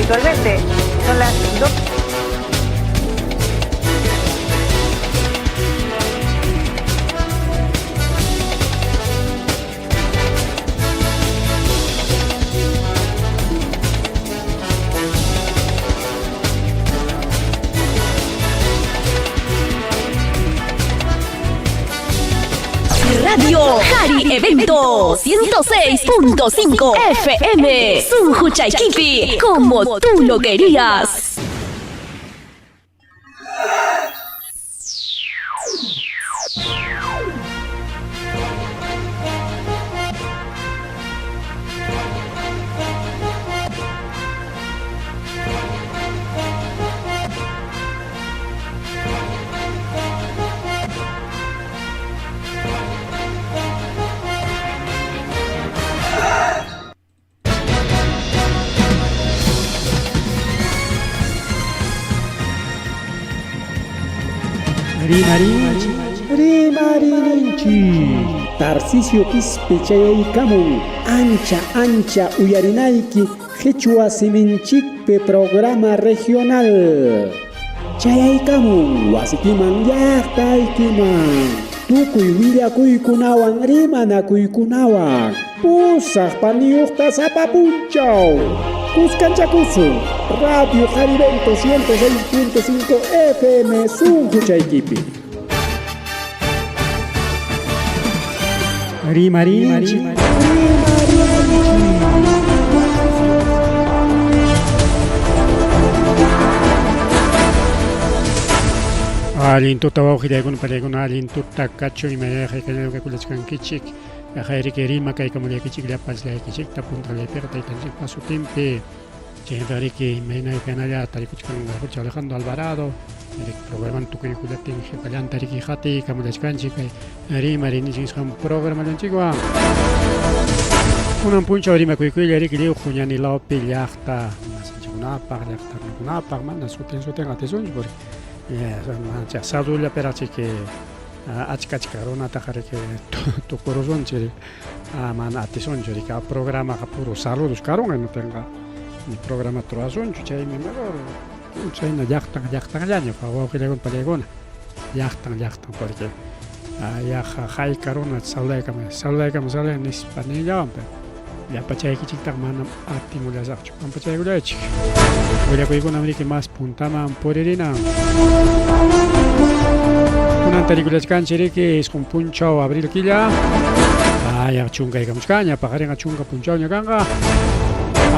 habitualmente. Son las 2. Radio Jari Evento 106.5 FM Sunjuchaykipi, como tú lo querías. Rimarinchik, rimarinchik. Tarcisio Quispe chayaykamun ancha ancha uyarinayki Qichwa siminchikpi programa regional. Chayaykamun wasikiman llaqtaykiman. Tukuy willakuykunawan rimanakuykunawan. Pusaq paniyuqta sapa punchaw. Kuskanchakusun Radio Jarivento 106.5 FM Sunquchaykipi. Rimarinchik, rimarinchik. Allin tuta wawqillaykuna pallaykuna allin tuta kachu imayayqa kallawkakulachkankichik jayriki rima kaykamullaykichik llapallaykichikta puntallaypiqa taytanchikpa sutinpi chaynata riki imaynaykanalla tarikuchkan Jorge Alejandro Alvarado riki programan tukuykullatin qhipallanta riki qatiykamullachkanchik kay rima rininchik nisqan programallanchikwan kunan punchaw rimakuykuylla riki lliw Juñani lawpi llaqta masinchikkunapaq llaqta runakunapaq mana sutin sutin atisunchu porque manachik sadullapiraqchiki achka achka runataqa riki tukurusunchik mana atisunchu riki programaqa puro saludos karun imapinqa ni programata rurasunchu chaymi mejor chayna llaqtan llaqtanllaña wawqillaykuna pallaykuna llaqtan llaqtan porque yaqa hayka runa saludaykama saludaykama saluday nispa nillawan pero llapachaykichiktaqa manam atimullasaqchu pampachaykullaychik willakuykunam riki mas puntaman puririnan kunan tarikulachkanchik riki isqun punchaw abril killa ayaq chunkaykamuchkanña paqarinqa chunka punchawña kanqa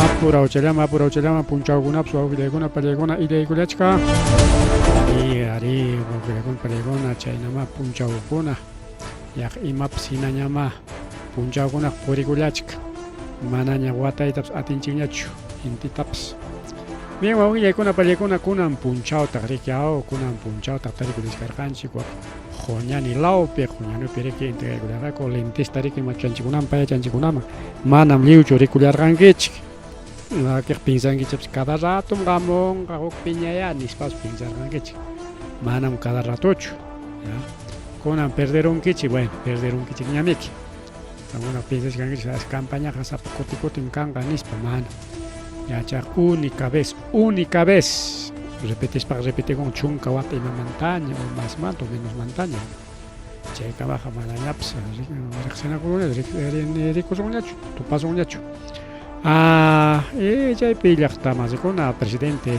apurawchallama apurawchallama punchawkunapas wawqillaykuna pallaykuna illaykullachka ari ari wawqillaykuna pallaykuna chaynama punchawkuna yaq imapas hinañama punchawkunaq purikullachka manaña wataytapas atinchikñachu intitapas bien wawqillaykuna pallaykuna kunan punchawtaq riki aw kunan punchawtaq tarikullachkarqanchik wak Juñani lawpi Juñanipi riki entregaykullarqaku lentista riki machanchikkunaman payachanchikkunaman manam lliwchu rikullarqankichik wakiq pinsankichikpas cada ratom qamunqa huk piñaya nispas pinsarqankichik manam cada ratochu ya kunan perderunkichik bueno perderunkichikñamiki qamkuna piensachkankichik campañaqa sapa kuti kutim kanqa nispa mana yachaq única vez única vez repetispaqa repetikun chunka wata imamantaña o masmanta o menosmantaña chaykamaqa manañapas riqsinakunañachu rikusunñachu tupasunñachu chaypi llaqta masikuna presidente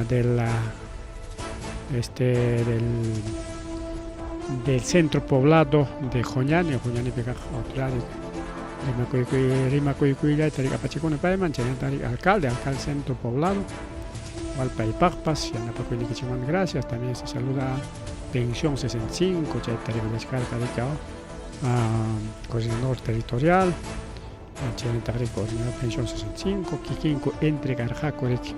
de la este del del centro poblado de Joñani, Joñanipi kaq autoridades rimakuykuyllata apachikuna payman chaynata alcalde, alcalde centro poblado igual paypaqpas yanapakuynikichikmanta gracias, también se saluda a Pensión 65 chayta rikulachkarqa riki coordinador territorial chaynataq riki coordinador Pensión 65 kikinku entregarqaku riki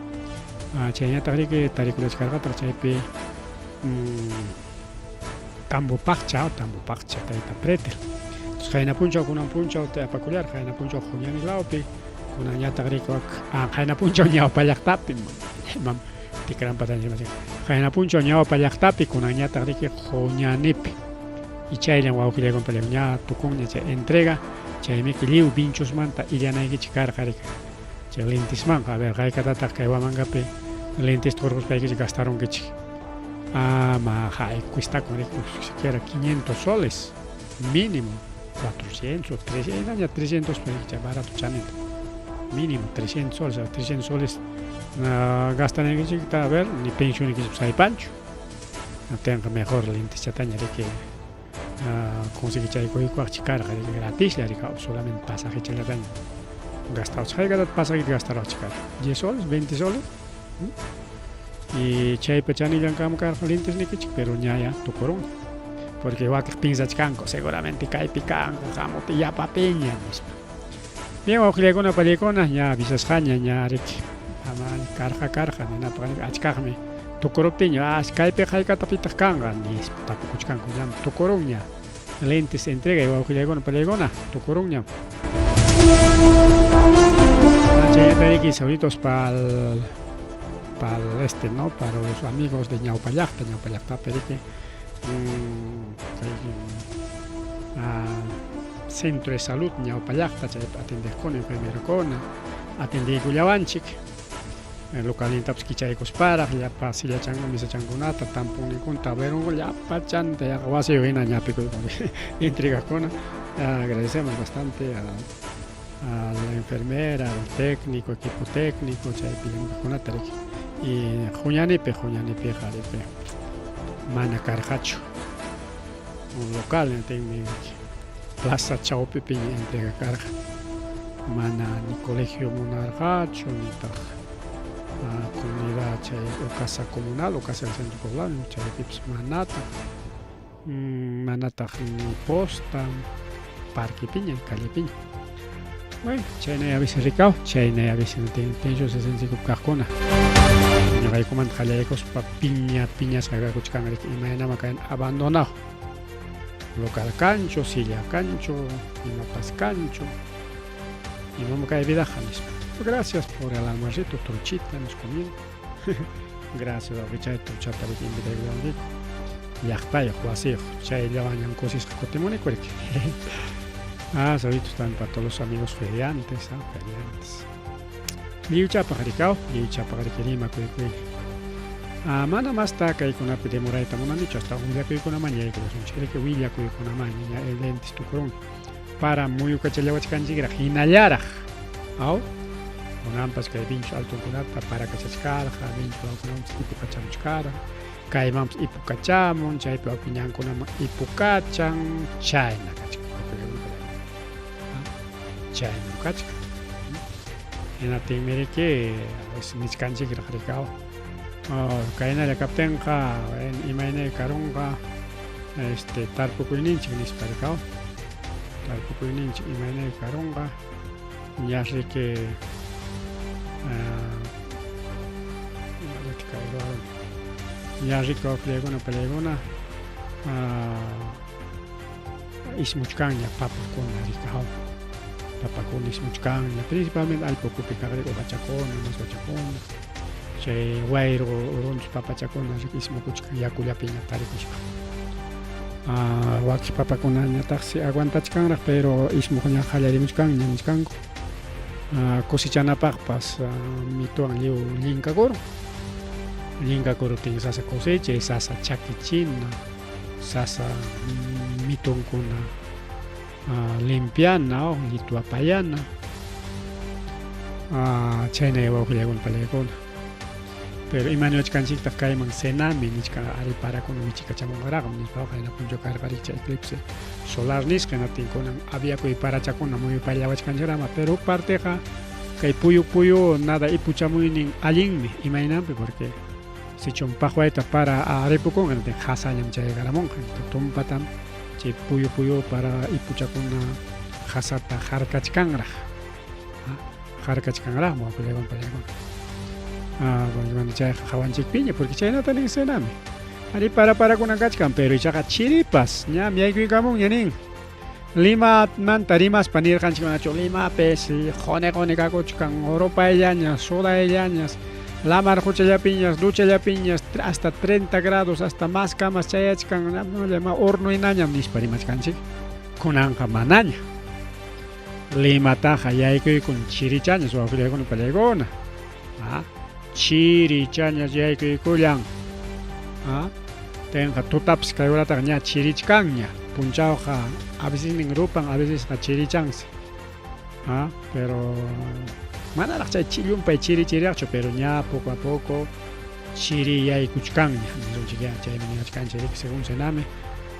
chaynataq riki tarikulachkarqataq chaypi Tambopaqcha Tambopaqcha tayta Pretel qayna punchaw kunan punchaw apakullarqa qayna punchaw Juñani lawpi kunanñataq riki wak qayna punchaw ñawpa llaqtapi imam tikranpata qayna punchaw ñawpa llaqtapi kunanñataq riki Juñanipi y chayllam wawqillaykuna pallaykuna ña tukunña chay entrega chaymiki lliw vinchusmanta illanaykichik karqa riki. Chay lentismanqa, a ver, haykatataq kay Huamangapi lentista hurquspaykichik gastarunkichik? Ama hay cuestakun riki siquiera 500 soles mínimo 400 300 ña 300 pero chay barato chaninta mínimo 300 soles 300 soles gastanaykichikta a ver ni pensionniykichikpas haypanchu tenqa mejor lenteschataña riki conseguichaykuwaqchik karqa riki gratislla riki solamente pasajechallataña gastawachik haykatata pasajeta gastarawachik karqa 10 soles 20 soles y chaypa chanillankama karqa lentesnikichik pero ñaya tukurunña porque wakiq piensachkanku seguramente kaypi kanqa hamupi yapapiña nispa bien wawqillaykuna pallaykuna ña avisasqaña ña riki ama karqa karqa ninapaq achkaqmi tukuruptinña ah kaypiqa haykatapitaq kanqa nispa tapukuchkanku ñam tukurunña lentes entregay wawqillaykuna pallaykuna tukurunñam chaynata riki saluditos pal pal este no para los amigos de ñawpa llaqta ñawpa llaqtapi riki kay centro de salud ñawpa llaqta chaypi atendeqkuna enfermerokuna atendeykullawanchik localnintapas kichaykusparaq llapa sillachanku mesachankunata tampunninkuna tableronkuna llapachanta yaqa wasiyuq hina ñapikuyku entregaqkuna agradecemos bastante a a la enfermera, al técnico, equipo técnico, chaypi llamk'aqkunata riki. Y Juñanipi, Juñanipiqa riki mana karqachu. Un local tinmi plaza chawpipiña entrega karqa. Mana ni colegio munarqachu, nitaq comunidad chay o casa comunal o casa del centro poblado, chaypipas manataq. Manataq ni posta, parquepiña, callepiña. Bueno, chaynay a veces rikaw, chaynay a veces tensión 65 kaqkuna. Ñuqaykumanta qallaykuspa piña piñasqa kakuchkan riki imaynama kayan abandonado. Local kanchu, silla kanchu, imapas kanchu. Imam kay vidaqa nispa. Gracias por el almuercito, truchita hemos comido. Gracias, wawqichay, truchata riki invitaykuwankiku. Llaqtayuq, wasiyuq, chayllawanñam kusisqa kutimuniku riki. Ah, saluditos también para todos los amigos feriantes, ah, feriantes. Lliwchapaq rikaw, lliwchapaq riki rimakuykuy. Ah, mana masta kaykunapi demorayta munanichu, hasta willakuykunaman yaykullasunchik riki, willakuykunaman ña lentes tukurun. Para muyukachallawachkanchikraq hinallaraq. Aw? Kunanpas kay vinchu altunkunata parakachachkarqa, vinchu lawkunamanpas ipukachamuchkarqa, kaymanpas ipukachamun, chaypi wawqi ñankunaman ipukachan, chayna kachkan. Chaynam kachkan. Hinaptinmi riki nichkanchikraq riki aw. Kaynalla kaptinqa imaynay karunqa este tarpukuyninchik nispa riki aw. Tarpukuyninchik imaynay karunqa ñas riki ña riki wawqillaykuna palaykuna ismuchkanña papakuna riki aw. Papakuna ismuchkanña principalmente allpa ukupi kaq riki uvachakuna, maswachakuna. Chay wayru urunchus papachakuna riki ismukuchkan yakullapiña tarikuspa. Wakin papakunañataqsi aguantachkanraq pero ismuqña qallarimuchkanña nichkanku. Cosechanapaqpas mituwan lliw llinkakurun. Llinkakuruptin sasa cosechay, sasa chakichina, sasa mitunkuna limpiana, llituapayana. Chayna wawqillaykuna palaykuna. Pero imaniwachkanchiktaq kayman cenami nichkan ari parakuna wichikachamunqaraqmi nispa qayna punchaw karqa riki chay eclipse solar nisqa hinaptin kunan aviakuy parachakuna muyupallawachkanchikrama pero huk parteqa kay puyu puyu nada ipuchamuynin allinmi imaynanpi porque sichum paqwayta para ripukunqa hinaptin qasañam chaykaramunqa tumpatam chay puyu puyu para ipuchakuna qasata harkachkanraq harkachkanraqmi wawqillaykuna pallaykuna. Bueno, chayqa qawanchikpiña porque chaynata nin cenami. Ari para parakuna kachkan, pero ichaqa chiripas ñam yaykuykamunña nin. Limamanta rimaspa nirqanchik manachu Limapis quni quni kakuchkan, rupayllañas, sudayllañas, lamar quchallapiñas, duchallapiñas, hasta 30 grados, hasta más kamas chayachkan, horno hinañam nispa rimachkanchik. Kunanqa manaña. Limataqa yaykuykun chirichañas wawqillaykuna pallaykuna. Ah, chirichañas yaykuykullan. Ah, tenqa tutapas kay horataqa ña chirichkanña. Punchawqa a vecesnin rupan, a vecesqa chirichansi. Ah, pero manaraq chay chillumpay chiri chiriaqchu, pero ña poco a poco chiri yaykuchkanña. Nisunchik ya, chaymi niwachkanchik riki según Sename.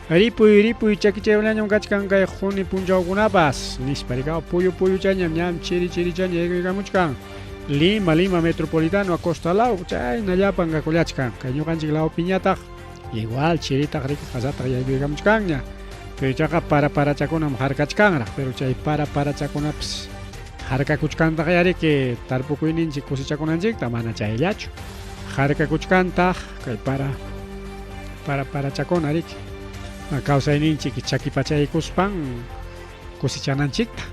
Ripuy, ripuy, chakichayunañam kachkan kay quni punchawkunapas, nispa rikaw puyu puyuchañam ñam chiri chirichaña yaykuykamuchkan. Lima, Lima Metropolitano, Acosta law, chayna llapan kakullachkan. Kay ñuqanchik lawpiñataq igual chiritaq riki qasataq yaykuykamuchkanña. Pero ichaqa para parachakunam harkachkanraq, pero chay para parachakunapas harkakuchkantaq ya riki tarpukuyninchik cosechakunanchikta mana chayllachu. Harkakuchkantaq kay para para parachakuna riki kawsayninchik chakipachaykuspan cosechananchikta.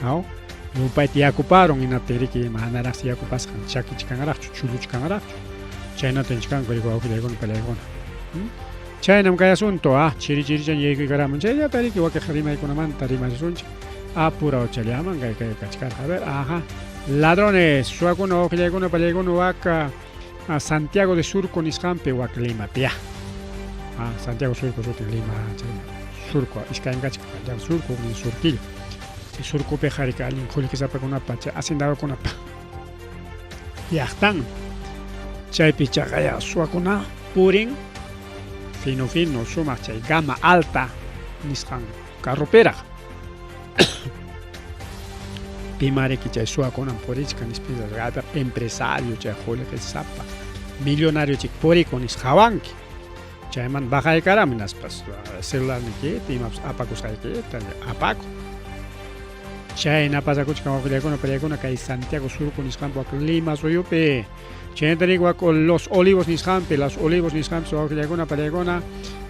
Aw, llumpayta yakuparun hinaptin riki manaraqsi yakupasqan chakichkanraqchu, chulluchkanraqchu. Chaynata nichkanku riki wawqillaykuna pallaykuna. Chaynam kay asunto, ah, chiri chirichan yaykuykaramun. Chayllata riki wakiq rimaykunamanta rimasunchik. Apurawchallaman kay kay kachkarqa. A ver, ajá. Ladrones, suwakuna wawqillaykuna pallaykuna waka Santiago de Surco nisqanpi wak Limapi ya. Ah, Santiago Surco sutin Lima chay Surco iskaymi kachkan Santiago Surco huknin Surquillo. Chay Surcopiqa riki allin qullqisapakunapa chay hacendadokunapa llaqtanmi. Chaypi chaqaya suwakuna purin fino fino sumaq chay gama alta nisqan carropiraq. Pima riki chay suwakunan purichkan nispis empresario chay qullqisapa millonario chik purikun nispa qhawanki. Chayman bajaykaram hinaspas celularniykita imapas apakusqaykita apakun. Chayna pasakuchkan wawqillaykuna pallaykuna kay Santiago Surco nisqanpi wak Lima suyupi. Chaynata rik wak Los Olivos nisqanpi, Los Olivos nisqanpi wawqillaykuna pallaykuna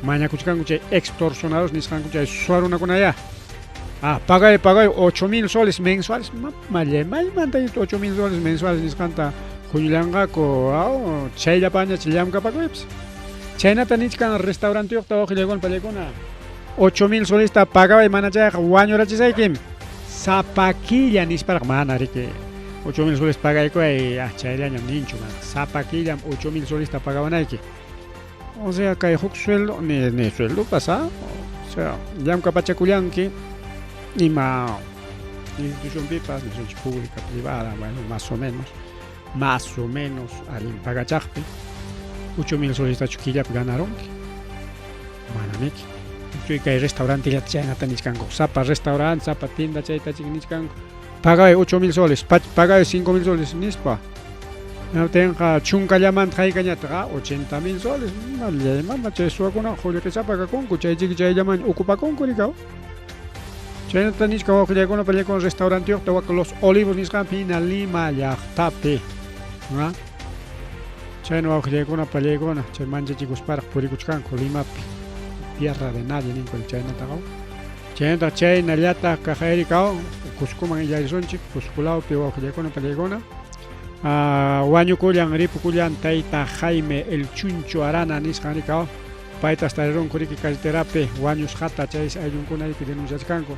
mañakuchkanku chay extorsionadores nisqanku chay suwa runakunaya. Ah, pagay, pagay 8000 soles mensuales. Mamallay, maymanta 8000 soles mensuales nisqanta huñullanqaku, aw, chayllapañach llamkapakuypas. Chaynata nichkan restauranteyuqta wawqillaykuna pallaykuna. 8000 solesta pagaway mana chayqa wañurachisaykim. Sapa killa nisparaq mana riki. 8000 soles pagaykuway, ah, chayllañam ninchu mana. Sapa killam 8000 solesta pagawanayki. O sea, kay huk sueldo, ni, ni sueldopas, ah? O sea, llamkapachakullanki ima institucionpipas, nisunchik pública, privada, bueno, más o menos, más o menos allin pagachaqpi, 8000 solestachu killapi ganarunki. Mana niki. Chuy kay restaurantellata chaynata nichkanku. Sapa restaurante, sapa tienda chayta chik nichkanku. Pagay 8000 soles, pagay 5000 soles nispa. Hinaptinqa chunkallamanta haykañataq 80000 soles. Mallay mama chay suwakuna qullqisapa kakunku, chay chiki chayllaman ocupakunku rikaw. Chaynata nichka wawqillaykuna pallaykuna restauranteyuqta wak Los Olivos nisqanpi hina Lima llaqtapi. Chayna wawqillaykuna pallaykuna chay manchachikusparaq purikuchkanku Limapi. Tierra de nadie ninku chaynataqa. Chaynataq chaynallataq kaqayrikaw Cuscoman illarisunchik, Cusco lawpi wawqillaykuna pallaykuna. Wañukullan ripukullan tayta Jaime el Chuncho Arana nisqan rikaw. Paytas tarirunku riki carreterapi wañusqata chaysi ayllunkuna riki denunciachkanku.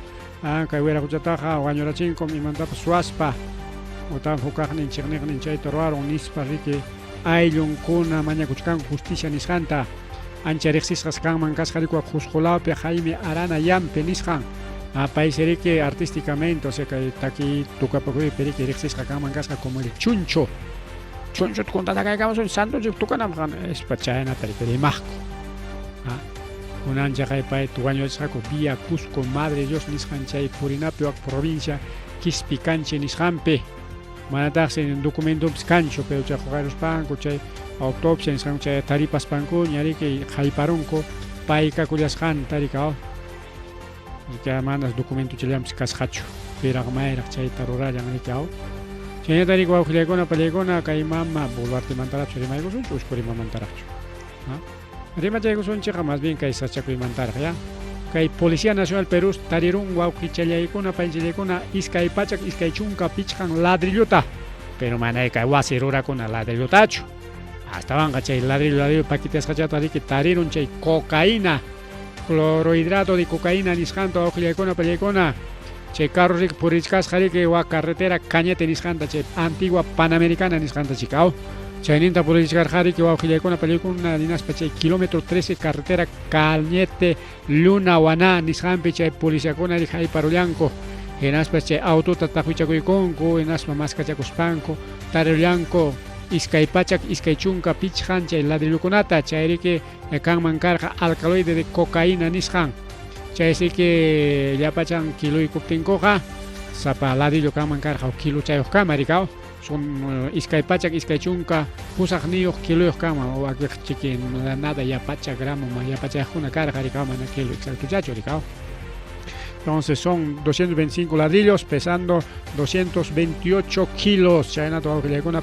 Kay wiraquchataqa wañurachinkum imantapas suwaspa utam hukaqnin chiqniqnin chayta ruwarun nispa riki ayllunkuna mañakuchkanku justicia nisqanta. Ancha riqsisqas kanman kasqa rikuwa Cusco lawpi Jaime Arana Yampi nisqan. Paysi riki artísticamente, o sea kay taki tukapakuypi riki riqsisqa kanman kasqa como el Chuncho. Chuncho kuntatakaykamasun santochik tukanapaq nispa chaynata riki rimaqku. Kunanchaqay payta wañurachisqaku vía Cusco Madre Dios nisqan chay purinapi wak provincia Quispicanchi nisqanpi. Manataqsi documentopas kanchu, pero chay quqaruspanku chay autopsia nisqanku chay taripaspankuña riki hayparunku pay kakullasqanta riki aw. Riki manas documentochallapas kasqachu. Piraq mayraq chayta rurallan riki aw. Chaynata riki wawqillaykuna pallaykuna kay mama Boluartemantaraqchu rimaykusunchu Uchku Rimamantaraqchu. Rimachaykusunchikqa más bien kay sachakuymantaraq ya. Kay Policía Nacional Perú tarirun wawqichallaykuna paynchallaykuna 225 ladrilluta, pero mana kay wasi rurakuna ladrillutachu. Astawanqa chay ladrillo ladrillo paqueteasqachata riki tarirun chay cocaína, clorhidrato de cocaína nisqanta wawqillaykuna pallaykuna. Chay carro riki purichkasqa riki wak carretera Cañete nisqanta chay antigua Panamericana nisqanta chikaw. Chayninta purichkarqa riki wawqillaykuna pallaykuna hinaspa chay kilómetro 13 carretera Cañete Luna Waná nisqanpi chay policiakuna riki hayparullanku. Hinaspa chay autota taqwichakuykunku hinaspa maskachakuspanku tarirullanku 225 chay ladrillokunata chay riki kanman karqa alcaloide de cocaína nisqan. Chaysi que llapachan kiluykuptinkuqa sapa ladrillo kanman karqa huk kiluchayuqkama rikaw son 228 kiluyuq kanman wakiqchiki nada yapacha gramo yapachayuqkuna karqa rikaw mana kilo exactochachu rikaw. Entonces son 225 ladrillos pesando 228 kilos. Chaynata wawqillaykuna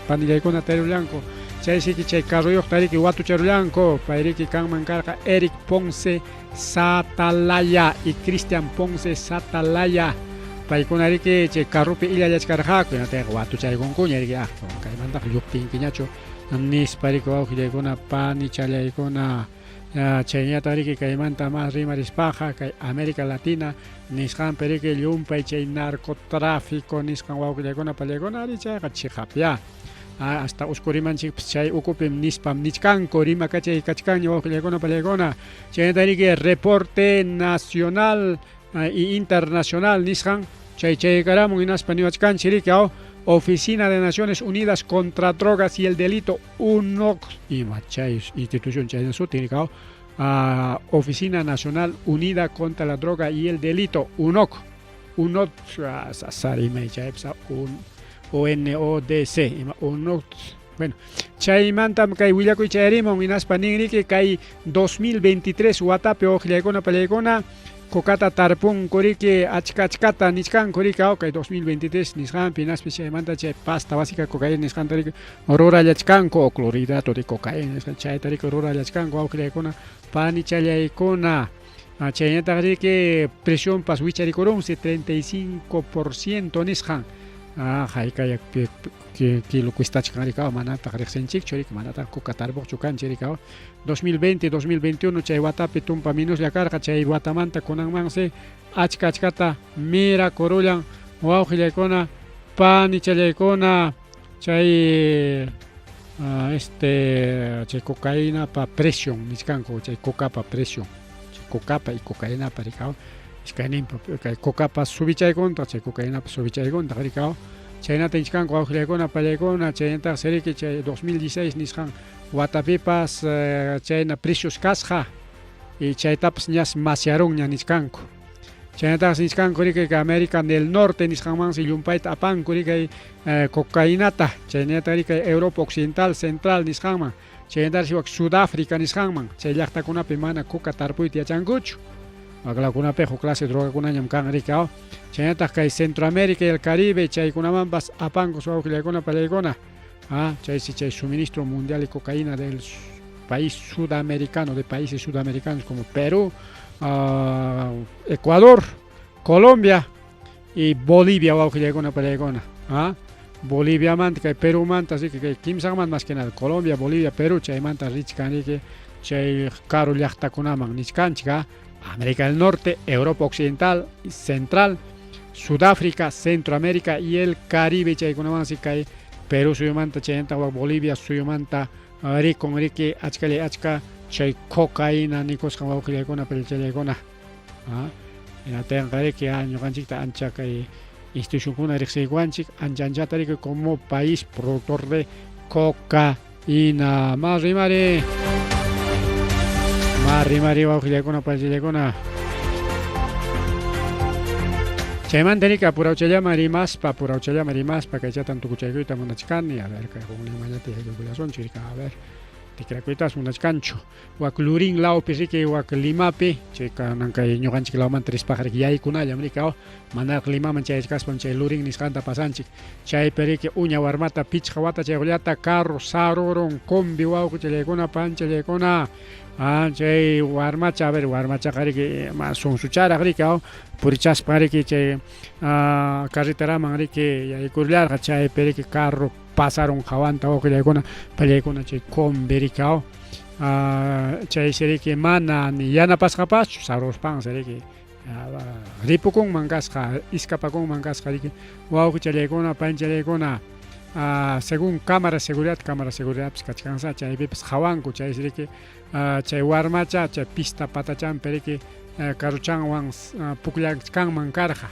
panillaykuna tarirullanku. Chaysiki chay carroyuqta riki watucharullanku. Payriki kanman karqa Eric Ponce Satalaya y Cristian Ponce Satalaya. Paykuna riki chay carropi illallachkarqaku. Hinatayqa watuchaykunkuña riki ah kaymantaqa lluptinkiñachu nispa riki wawqillaykuna panichallaykuna. Chayñataq riki kaymanta mas rimarispaqa kay América Latina nisqanpi riki llumpay chay narcotráfico nisqan wawqillaykuna pallaykuna ari chayqa chiqapya. Hasta uskurimanchikpas chay ukupim nispam nichkanku rimakachay kachkanña wawqillaykuna pallaykuna. Chaynata riki reporte nacional y internacional nisqan chay chaykaramun hinaspa niwachkanchik riki aw Oficina de Naciones Unidas contra Drogas y el Delito UNOC ima chay institución chayna sutin rikaw Oficina Nacional Unida contra la Droga y el Delito UNOC UNOC sasarimay chaypas UNODC ima UNOC. Bueno, chaymantam kay willakuy chayarimun hinaspa ninriki kay 2023 watapi uqllaykuna pallaykuna cocata tarpunku riki achka achkata nichkanku riki kay 2023 nisqanpi hinaspa chaymanta chay pasta básica cocaína nisqanta riki rurallachkanku o clorhidrato de cocaína nisqan chayta riki rurallachkanku wawqillaykuna panichallaykuna. Chaynataq riki presionpas wicharikurunsi 35% nisqan. Haykaya kilo cuestachkan rikaw manataq riqsinchikchu riki manataq coca tarpuqchu kanchik rikaw 2020 2021 chay watapi tumpa minuslla karqa chay watamanta kunanmansi achka achkata mirakurullan wawqillaykuna panichallaykuna chay chay cocainapa presion nichkanku chay cocapa presion chay cocapa y cocainapa rikaw iskayninpa kay cocapa subichaykuntaq chay cocainapa subichaykuntaq rikaw chaynata nichkanku wawqillaykuna pallaykuna chaynataq siriki chay 2016 nisqan watapipas chayna precios kasqa y chaytapas ñas masyarunña nichkanku. Chaynataqsi nichkanku riki kay América del Norte nisqanmansi llumpayta apanku riki cocainata chaynataq riki Europa Occidental Central nisqanman chaynataqsi wak Sudáfrica nisqanman chay llaqtakunapi mana coca tarpuyta yachankuchu. Waklakunapi huk clase drogakunañam kan riki aw. Chaynataq kay Centroamérica y el Caribe chaykunamanpas apanku wawqillaykuna pallaykuna. Chaysi chay suministro mundial de cocaína del país sudamericano, de países sudamericanos como Perú, Ecuador, Colombia y Bolivia wawqillaykuna pallaykuna. Boliviamanta kay Perumanta así que kay kimsanmanta más que nada Colombia, Bolivia, Perú chaymanta richkan riki chay karu llaqtakunaman nichkanchik América del Norte, Europa Occidental, Central, Sudáfrica, Centroamérica y el Caribe chaykunamansi kay Perú suyumanta chaymanta wak Bolivia suyumanta rikun riki achkallay achka chay cocaína nikusqan wawqillaykuna palichallaykuna. Hinatinqa riki ñuqanchikta ancha kay institucionkuna riqsiykuwanchik ancha anchata riki como país productor de cocaína. Mas rimari wawqillaykuna palichallaykuna. Chaymanta riki apurawchallaman rimaspa kaychatan tukuchaykuyta munachkani. A ver kay hukninmañata yaykuykullasunchik riki a ver tikrakuytas munachkanchu. Wak Lurín lawpi riki wak Limapi chay kanan kay ñuqanchik lawmanta rispaqa riki yaykunallam riki manaraq Limaman chayachkaspam chay Lurín nisqanta pasanchik chaypi riki uña warmata 5 wata chayqullata carro sarurun combi wawqichallaykuna panchallaykuna chay warmacha a ver warmachaqa riki sunsucharaq riki purichaspa riki chay carreteraman riki yaykurullarqa chaypi riki carro pasarun hawanta wawqillaykuna pallaykuna chay combi riki chaysi riki mana ni yanapasqapaschu saruspansi riki Ripukunman kasqa, iskapakunman kasqa riki wawqichallaykuna, panchallaykuna, según cámara seguridad, cámara seguridadpis kachkansa, chaypipas qhawanku, chaysi riki chay warmacha chay pista patachanpi riki carrochanwan pukllachkanman karqa.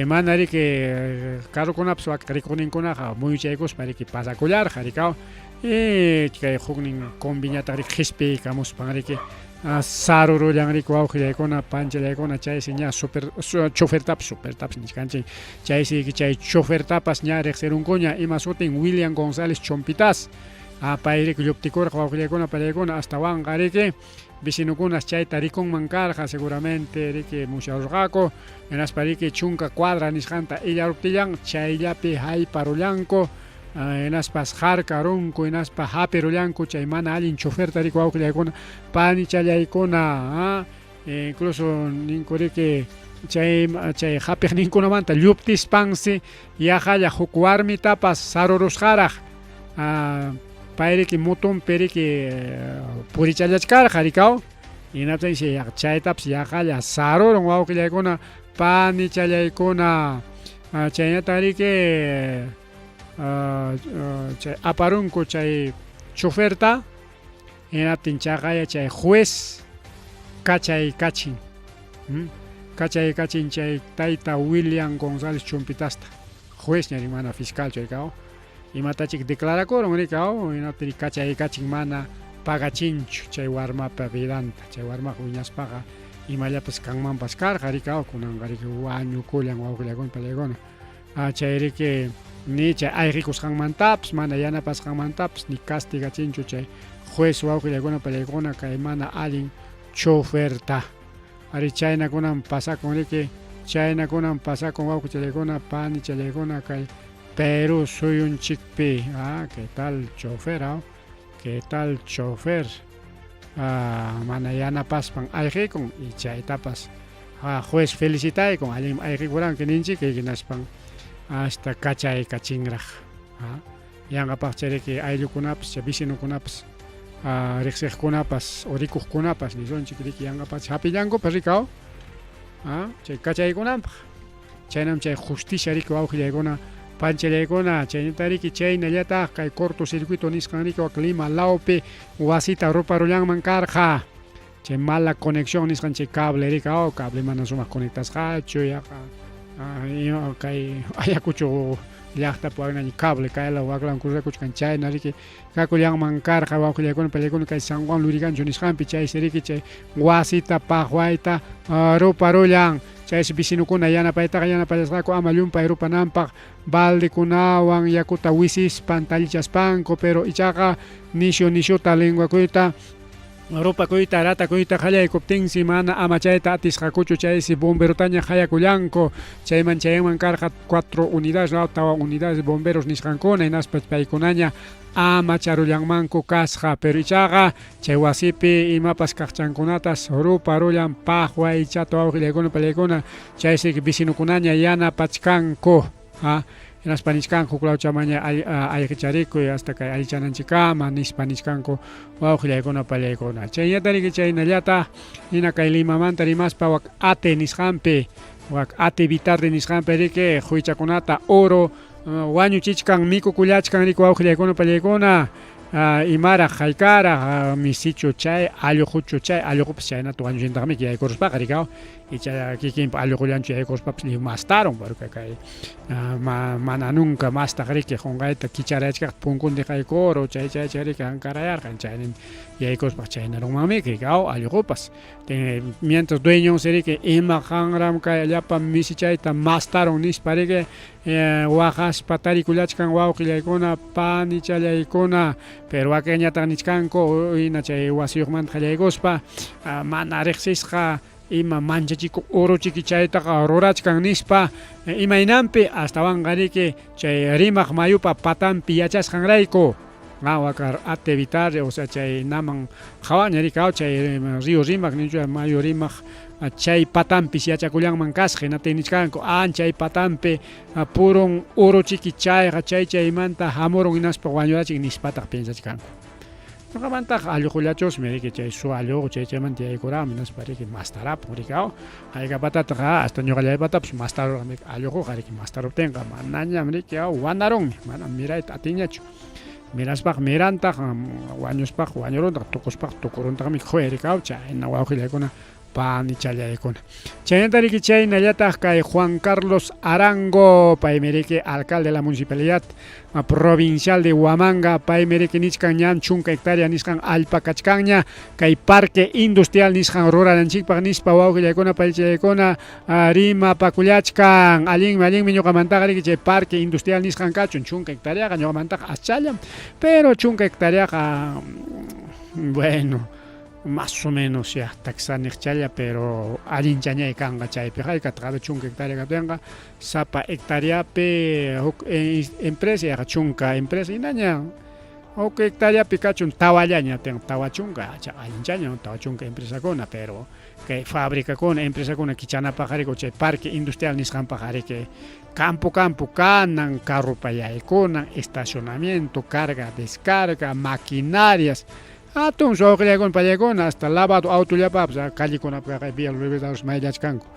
Mana riki carrokunapas wakin rikuqninkunaqa muyuchaykuspa riki pasakullarqa rikaw. Kay huknin combiñataq riki qhispiykamuspan riki sarurullan riki wawqillaykuna, panchallaykuna, chaysi ña super chofertapas supertapas nichkanchik, chaysi chay chofertapas ña riqsirunkuña, ima sutin William González Chompitas, pay riki lluptikurqa wawqillaykuna, pallaykuna, astawanqa riki vecinokunas chayta rikunman karqa seguramente riki musyarurqaku, hinaspa riki chunka cuadra nisqanta illaruptillan chayllapi hayparullanku, hinaspas harkarunku, hinaspa hapirullanku chay mana allin choferta riki wawqillaykuna, panichallaykuna, incluso ninku riki chay chay hapiqninkunamanta lluptispansi yaqalla huk warmitapas sarurusqaraq, pay riki motonpi riki purichallachkarqa rikaw, hinaptinsi chaytapas yaqalla sarurun wawqillaykuna, panichallaykuna, chaynata riki chay aparunku chay choferta, hinaptin chaqaya chay juez kachaykachin, kachaykachin chay tayta William González Chompitasta, juez ña mana fiscal rikaw, imatachik declarakurun rikaw, hinaptin kachaykachin mana pagachinchu chay warmapa vidanta, chay warmaqa wiñaspaqa imallapas kanmanpas karqa rikaw, kunanqa riki wañukullan wawqillaykuna pallaykuna, chay riki ni chay ayqikusqanmantapas mana yanapasqanmantapas ni castigachinchu chay juez wawqillaykuna pallaykuna kay mana allin choferta. Ari chaynakunam pasakun riki, chaynakunam pasakun wawqichallaykuna panichallaykuna kay Perú suyunchikpi. ¿Qué tal chofer? ¿Qué tal chofer? Mana yanapaspan ayqikun y chaytapas juez felicitaykun allin ayqikuranki ninchik hinaspan hasta kachaykachinraq. Yanqapaqcha riki ayllukunapas chay vecinokunapas riqsiqkunapas o rikuqkunapas nisunchik riki yanqapaqcha hapillankupas rikaw, chay kachaykunanpaq. Chaynam chay justicia riki wawqillaykuna panchallaykuna, chaynata riki chaynallataq kay cortocircuito nisqan riki wak Lima lawpi wasita ruparullanman karqa, chay mala conexión nisqan chay cable rikaw, cable mana sumaq conectasqachu yaqa kay Ayacucho llaqtapi waknaña cable kaylaw waklawan cruzarkuchkan chayna riki kakullanman karqa wawqillaykuna pallaykuna kay San Juan Lurigancho nisqanpi, chaysi riki chay wasita paqwayta ruparullan, chaysi vecinokuna yanapaytaqa yanapallasqaku ama llumpay rupananpaq baldekunawan yakuta wisispan tallichaspanku, pero ichaqa nishu nishuta lenguakuyta rupakuyta ratakuyta qallaykuptinsi mana amachayta atisqakuchu, chaysi bomberotaña qayakullanku, chayman chayanman karqa 4 unidades, no, tawa unidades bomberos nisqankuna, hinaspa paykunaña amacharullanmanku kasqa, pero ichaqa chay wasipi imapas kaqchankunatas ruparullan paqwaychata wawqillaykuna pallaykuna, chaysi vecinokunaña yanapachkanku, hinaspa nichkanku huklawchamaña ayqicharikuy hasta kay allichananchikkama nispa nichkanku wawqillaykuna pallaykuna. Chaynata riki chaynallata hina kay Limamanta rimaspa wak ate nisqanpi, wak ate vitarde nisqanpi riki huychakunata oro wañuchichkan mikukullachkan riki wawqillaykuna pallaykuna, imaraq haykaraq misichu chay alluquchu chay alluqupas chaynata wañuchintaqmi yaykuruspaqa rikaw, icha kikinpa alluqullanchu yaykuruspapas lliw mastarun, porque kay mana nunca mastaq riki qunqayta kicharayachkaqta punkunta haykuru chay chay chay riki ankarayarqan chaynin yaykuruspaqa chaynarunmanmi rikaw alluqupas, mientras dueñonsi riki ima qanram kay llapa misichayta mastarun nispa riki waqaspa tarikullachkan wawqillaykuna panichallaykuna, pero wakinñataq nichkanku hina chay wasiyuqmanta qallaykuspa mana riqsisqa ima manchachikuq uruchiki chaytaqa rurachkan nispa, imaynanpi astawanqa riki chay rimaq mayupa patanpi yachasqanrayku, wakar ate vitare, o sea chay naman qhawaña rikaw chay río rimaq ninchu mayu rimaq chay patanpis yachakullanman kasqa, hinaptin nichkanku chay patanpi purun uruchiki chayqa chay chaymanta hamurun hinaspa wañurachin nispataq piensachkanku. Ñuqamantaq alluqullachusmi riki chay suwa alluqu chay chaymanta yaykuraqmi nispa riki mastarapun riki aw. Haykapatataq hasta ñuqallaypatapas mastarurqam riki alluquqa riki mastaruptinqa manañam riki aw wanarunmi manam mirayta atinñachu. Miraspaqa mirantaq wañuspaqa wañuruntaq tukuspaqa tukuruntaqmi khuya riki aw chayna wawqillaykuna panichallaykuna. Chaynata riki chaynallataq kay Juan Carlos Arango, paymi riki alcalde de la municipalidad provincial de Huamanga, paymi riki nichkan ñan chunka hectárea nisqan allpa kachkanña kay parque industrial nisqan rurananchikpaq nispa wawqillaykuna panichallaykuna rimapakullachkan. Allinmi, allinmi ñuqamantaqa riki chay parque industrial nisqan kachun chunka hectareaqa ñuqamantaqa aschallam, pero chunka hectareaqa bueno Más o menos ya taksa niqchalla, pero allinchañay kanqa chaypiqa haykataq a ver chunka hectárea kaptinqa sapa hectareapi huk empresa yaqa chunka empresa hinaña huk hectareapi kachun tawallaña tinqa tawa chunka allinchaña tawa chunka empresakuna pero kay fabricakuna empresakuna kichanapaq riki chay parque industrial nisqanpaq riki campo campo kanan carropa yaykunan estacionamiento carga descarga maquinarias Hatun suwaqillakuna pallaykuna hasta lavado autollapapas callekunapi kaq Vía Los Libertadores mayllachkanku.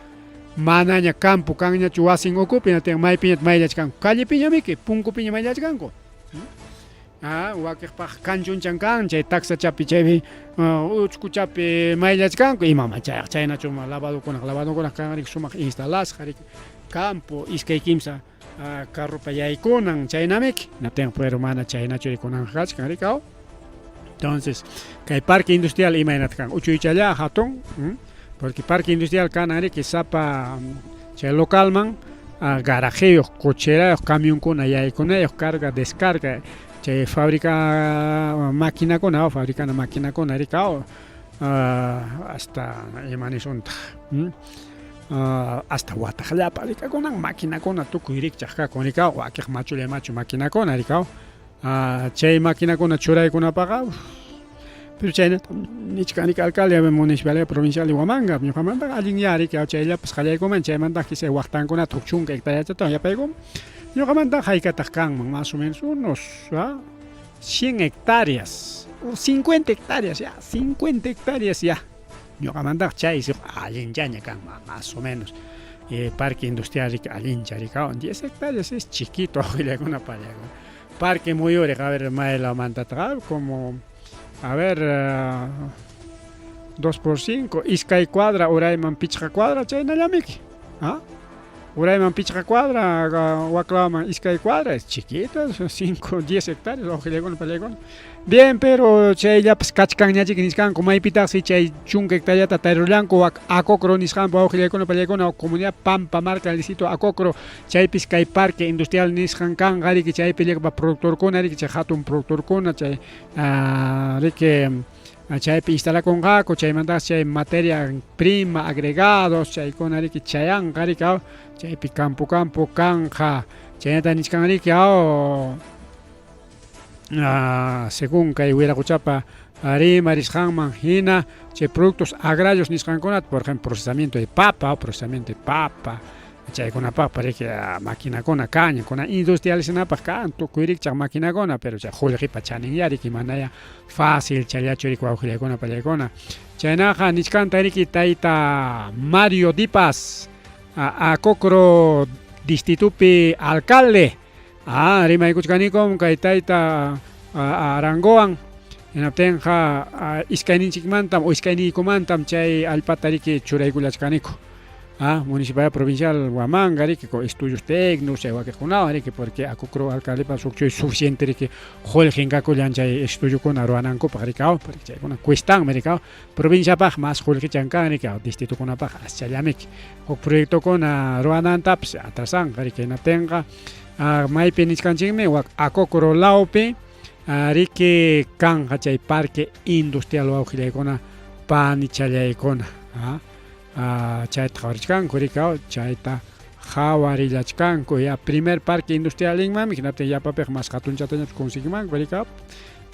Manaña campo kanñachu wasin ukupi hinaptin maypiñataq mayllachkanku. Callepiñamiki punkupiña mayllachkanku. Ah, wakiqpaq kanchunchan kan chay taxachapi chaypi uchkuchapi mayllachkanku imaman chayaq chaynachu lavadokunaq lavadokunaq kan riki sumaq instalasqa riki campo iskay kimsa carropa yaykunan chaynamiki hinaptinqa pero mana chaynachu rikunanqa kachkan riki aw. Entonces, kay parque industrial imaynataq kan? Uchuychalla hatun, porque parque industrial kanan riki sapa chay localman garajeyuq, cocherayuq, camionkuna yaykunayuq, carga, descarga, chay fábrica maquinakuna, fabricana maquinakuna riki hasta ima nisuntaq hasta wataqllapa rikakunan maquinakuna tukuy rikchaq kakun rikaw, wakiq machulla machu maquinakuna rikaw. Chay maquinakuna churaykunapaqa pero chaynata nichkan riki alcalde municipalidad provincial de Huamanga ñuqamantaqa allinyá riki chayllapas qallaykuman chaymantaqa quizá waqtankunata huk chunka hectareachata yapaykuman ñuqamantaqa haykataq kanman más o menos unos 100 hectáreas o 50 hectáreas ya 50 hectáreas ya ñuqamantaqa chaysi allinchaña kanman más o menos parque industrial riki allincha riki 10 hectáreas es chiquito awillakuna pallakuna Parque muyuriq, a ver, maylawmantataq como, a ver, 2 por 5, iskay cuadra, urayman pichqa cuadra, chaynallamiki. ¿Ah? Urayman pichqa cuadra, waklawman iskay cuadra, es chiquito, 5, 10 hectáreas, ojillakuna, pallakuna. Bien, pero chayllapas kachkanñachiki nisqanku, maypitaqsi chay chunka hectareata tarirullanku wak Acocro nisqanpa wawqillaykuna pallaykuna comunidad Pampa Marca del distrito Acocro, chaypis kay parque industrial nisqan kanqa riki chaypi llaqpa productorkuna riki chay hatun productorkuna chay riki chaypi instalakunqaku chaymantaqa chay materia prima agregados chaykuna riki chayanqa riki chaypi campo campo kanqa chaynata nichkan riki Según kay wiraquchapa rimarisqanman hina chay productos agrarios nisqankunata, por ejemplo, procesamiento de papa, procesamiento de papa, chaykunapaqpas riki maquinakuna kaña, kuna industrializanapaq kan tukuy rikchaq maquinakuna, pero chay qullqipa chaninya riki manaya fácil chayllachu riki wawqillaykuna pallaykuna. Chaynaqa nichkanta riki tayta Mario Dipas, Acocro distritupi alcalde. Ah, rimaykuchkanikum kay tayta Arangowan, hinaptinqa iskayninchikmantam o iskayniykumantam chay allpata riki churaykullachkaniku. Ah, Municipalidad Provincial Huamanga riki con estudios técnicos chay wakiqkunawan riki porque Acocro alcaldepa sukchuy suficiente riki qullqin kakullan chay estudiokuna ruwanankupaq riki aw, porque chaykuna cuestanmi riki aw. Provinciapaq mas qullqichan kan riki aw, distritokunapaq aschallamiki. Huk proyectokuna ruwanantapas atrasanqa riki hinaptinqa maypi nichkanchikmi wak Acocro lawpi riki kanqa chay parque industrial wawqillaykuna panichallaykuna chayta qhawarichkanku riki chayta qhawarillachkanku ya primer parque industrial inmanmi hinaptin yapapiqa mas hatunchatañapas conseguimanku riki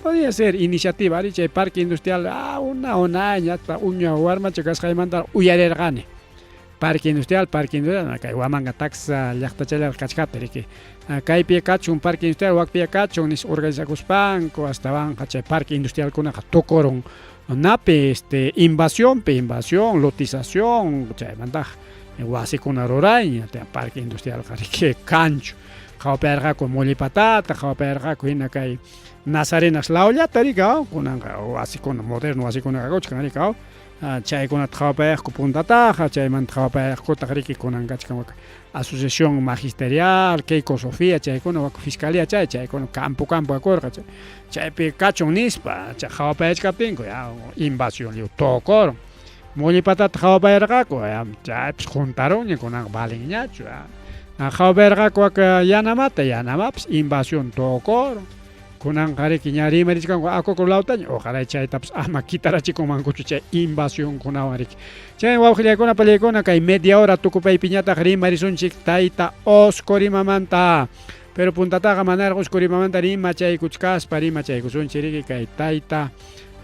podría ser iniciativa ari chay parque industrial una unayña uña warmacha kasqaymanta uyarirqani. Parque industrial, parque industrial, kay Huamanga taksa llaqtachallaraq kachkaptin riki. Kaypi kachun parque industrial, wakpi kachun nispa organizakuspanku astawanqa chay parque industrialkunaqa tukurun napi este invasionpi, invasión, lotización, chaymantaqa wasikuna rurayña parque industrialqa riki kanchu. Qhawapayarqaku Mollepatata, qhawapayarqaku hina kay Nazarenas lawllata riki, kunanqa wasikuna moderno wasikuna kakuchkan riki, chaykunata qhawapayaqku puntataqa, chaymanta qhawapayaqkutaq riki kunan kachkan wak asociación magisterial, Keiko Sofía, chaykuna wak fiscalía chay, chaykuna campo campo kakurqa, chaypi kachun nispa, chay qhawapayachkaptinku ya invasión lliw tukurun. Mollepatata qhawapayarqaku, ya chaypis juntarunña kunanqa valenñachu, ya. Qhawapayarqaku wak Yanamata, Yanamapas invasión tukurun. Kunanqa riki ña rimarichkanku Acoco lawtaña, ojalá chaytapas ama kitarachikunmankuchu chay invasionkunawan riki. Chay wawqillaykuna pallaykuna kay media hora tukupaypiñataq rimarisunchik tayta Oscorimamanta. Pero puntataqa manaraq Oscorimamanta rimachaykuchkaspa rimachaykusunchik riki kay tayta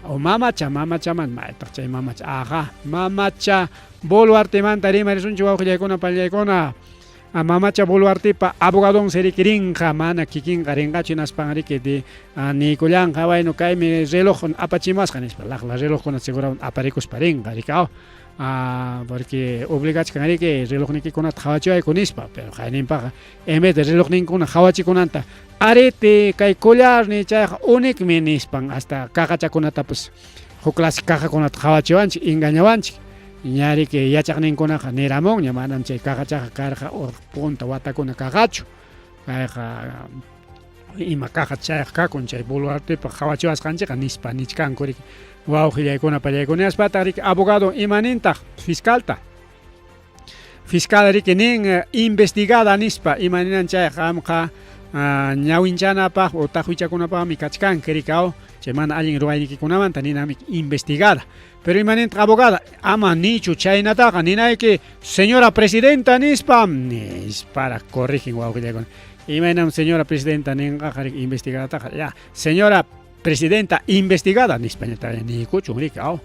o mamacha, mamachaman maytaq chay mamacha, aja, mamacha Boluartemanta rimarisunchik wawqillaykuna pallaykuna. Mamacha Boluartepa abogadonsi riki rinqa, mana kikinqa rinqachu hinaspan riki de niykullanqa, bueno, kaymi reloj apachimusqa nispa, laqla relojkuna segurawan aparikuspa rinqa riki, aw, porque obligachkan riki relojnikikunata qhawachiwayku nispa, pero qayninpaqa en vez de relojninkuna qhawachikunanta arete kay collarni chayqa unikmi nispan hasta caqachakunatapas huk clase cajakunata qhawachiwanchik, engañawanchik. Ña riki yachaqninkunaqa niramunña, manam chay cajachaqa karqa punta watakuna kaqachu. Kayqa ima caja chayqa kakun chay Boluartepa qhawachiwasqanchikqa nispa nichkanku riki. Wawqillaykuna pallaykuna nispataq riki abogado ima nintaq fiscalta. Fiscal riki nin investigada nispa ima ninan chayqa qamqa ñawinchanapaq utaq wichakunapaqmi kachkanki riki aw chay mana allin ruwaynikikunamanta ninami investigada. Pero ima nintaq abogada, ama nichu chaynataqa ninayki señora presidenta nispa nisparaq corrigen wawqillaykuna. Imaynam señora presidenta ninqaqa riki investigadataqa ya señora presidenta investigada nispañataq niykuchun riki aw.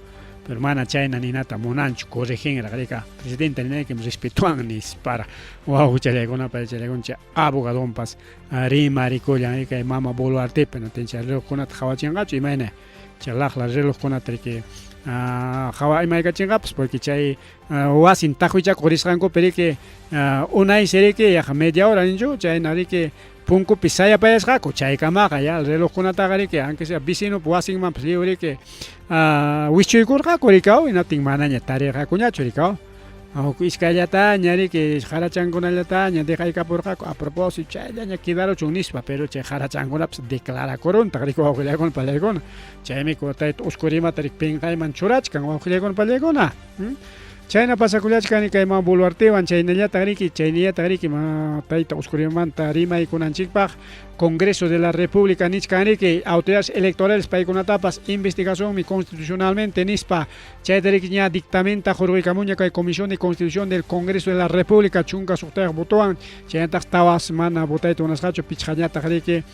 Pero mana chayna ninata munanchu corrigenraq riki presidenta ninaykim respetuwan nisparaq wawqichallaykuna pachallaykuna chay abogadonpas rimarikullan riki kay mama Boluartepi chay relojkunata qhawachinqachu imayna chay laqla relojkunata riki hawa imaykachinqapas porque chay wasin taqwichakuq risqankupi riki unaysi riki yaqa media hora ninchu chayna riki punkupi sayapayasqaku chaykamaqa ya relojkunataqa riki aunque sea vecinopa wasinmanpas lliw riki wischuykurqaku riki aw hinaptin manaña tarirqakuñachu riki aw. Huk iskayllataña riki qarachankunallataña dejaykapurqaku a propósito chayllaña quedaruchun nispa, pero chay qarachankunapas declarakuruntaq riki wawqillaykuna pallaykuna. Chaymi tayta Oscorimata riki pinqayman churachkan wawqillaykuna pallaykuna. Chayna pasakullachkani kay mama Boluartewan chaynallataq riki, chaynallataq riki tayta Oscorimamanta rimaykunanchikpaq Congreso de la República nichkan riki autoridades electorales paykunatapas investigacionmi constitucionalmente nispa. Chayta riki ña dictamenta hurquykamuña kay Comisión de Constitución del Congreso de la República chunka suqtayuq votowan, chaynataq tawas mana votayta munasqachu, pichqañataq riki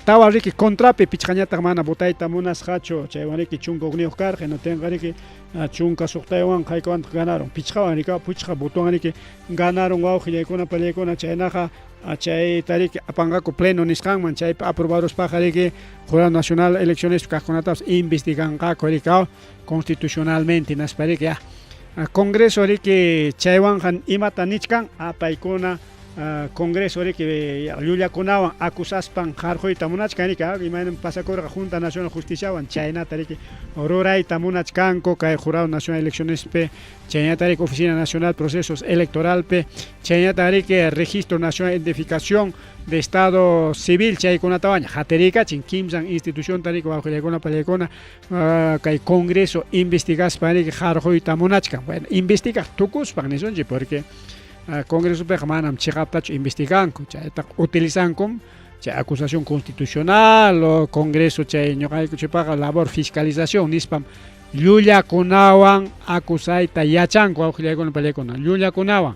tawa riki contrapi, pichqañataq mana votayta munasqachu, chaywan riki 11 karqa, hinaptinqa riki 16wan haykawantaq ganaron, pichqawan riki, pichqa votowan riki ganaron wawqillaykuna pallaykuna, chaynaqa chayta riki apanqaku pleno nisqanman, chaypi aprobaruspaqa riki Jurado Nacional elecciones kaqkunatapas investiganqaku riki constitucionalmente hinaspa riki ya Congreso riki chaywanqa imata nichkan paykuna Congreso riki llullakunawan acusaspan qarquyta munachkan riki imaynam pasakurqa Junta Nacional Justiciawan chaynata riki rurayta munachkanku kay Jurado Nacional Eleccionespi chaynata riki Oficina Nacional Procesos Electoralpi chaynata riki Registro Nacional de Identificación de Estado Civil chaykunatawanña hatirikachin kimsan institucionta riki wawqillaykuna pallaykuna kay Congreso investigaspa riki qarquyta munachkan. Bueno, investigaq tukuspan nisunchik porque Congresopiqa manam chiqaptachu investiganku, chaytaqa utilizankum chay acusación constitucional o Congreso chay ñuqaykuchikpaqa labor fiscalización nispam llullakunawan acusayta yachanku wawqillaykuna pallaykuna, llullakunawan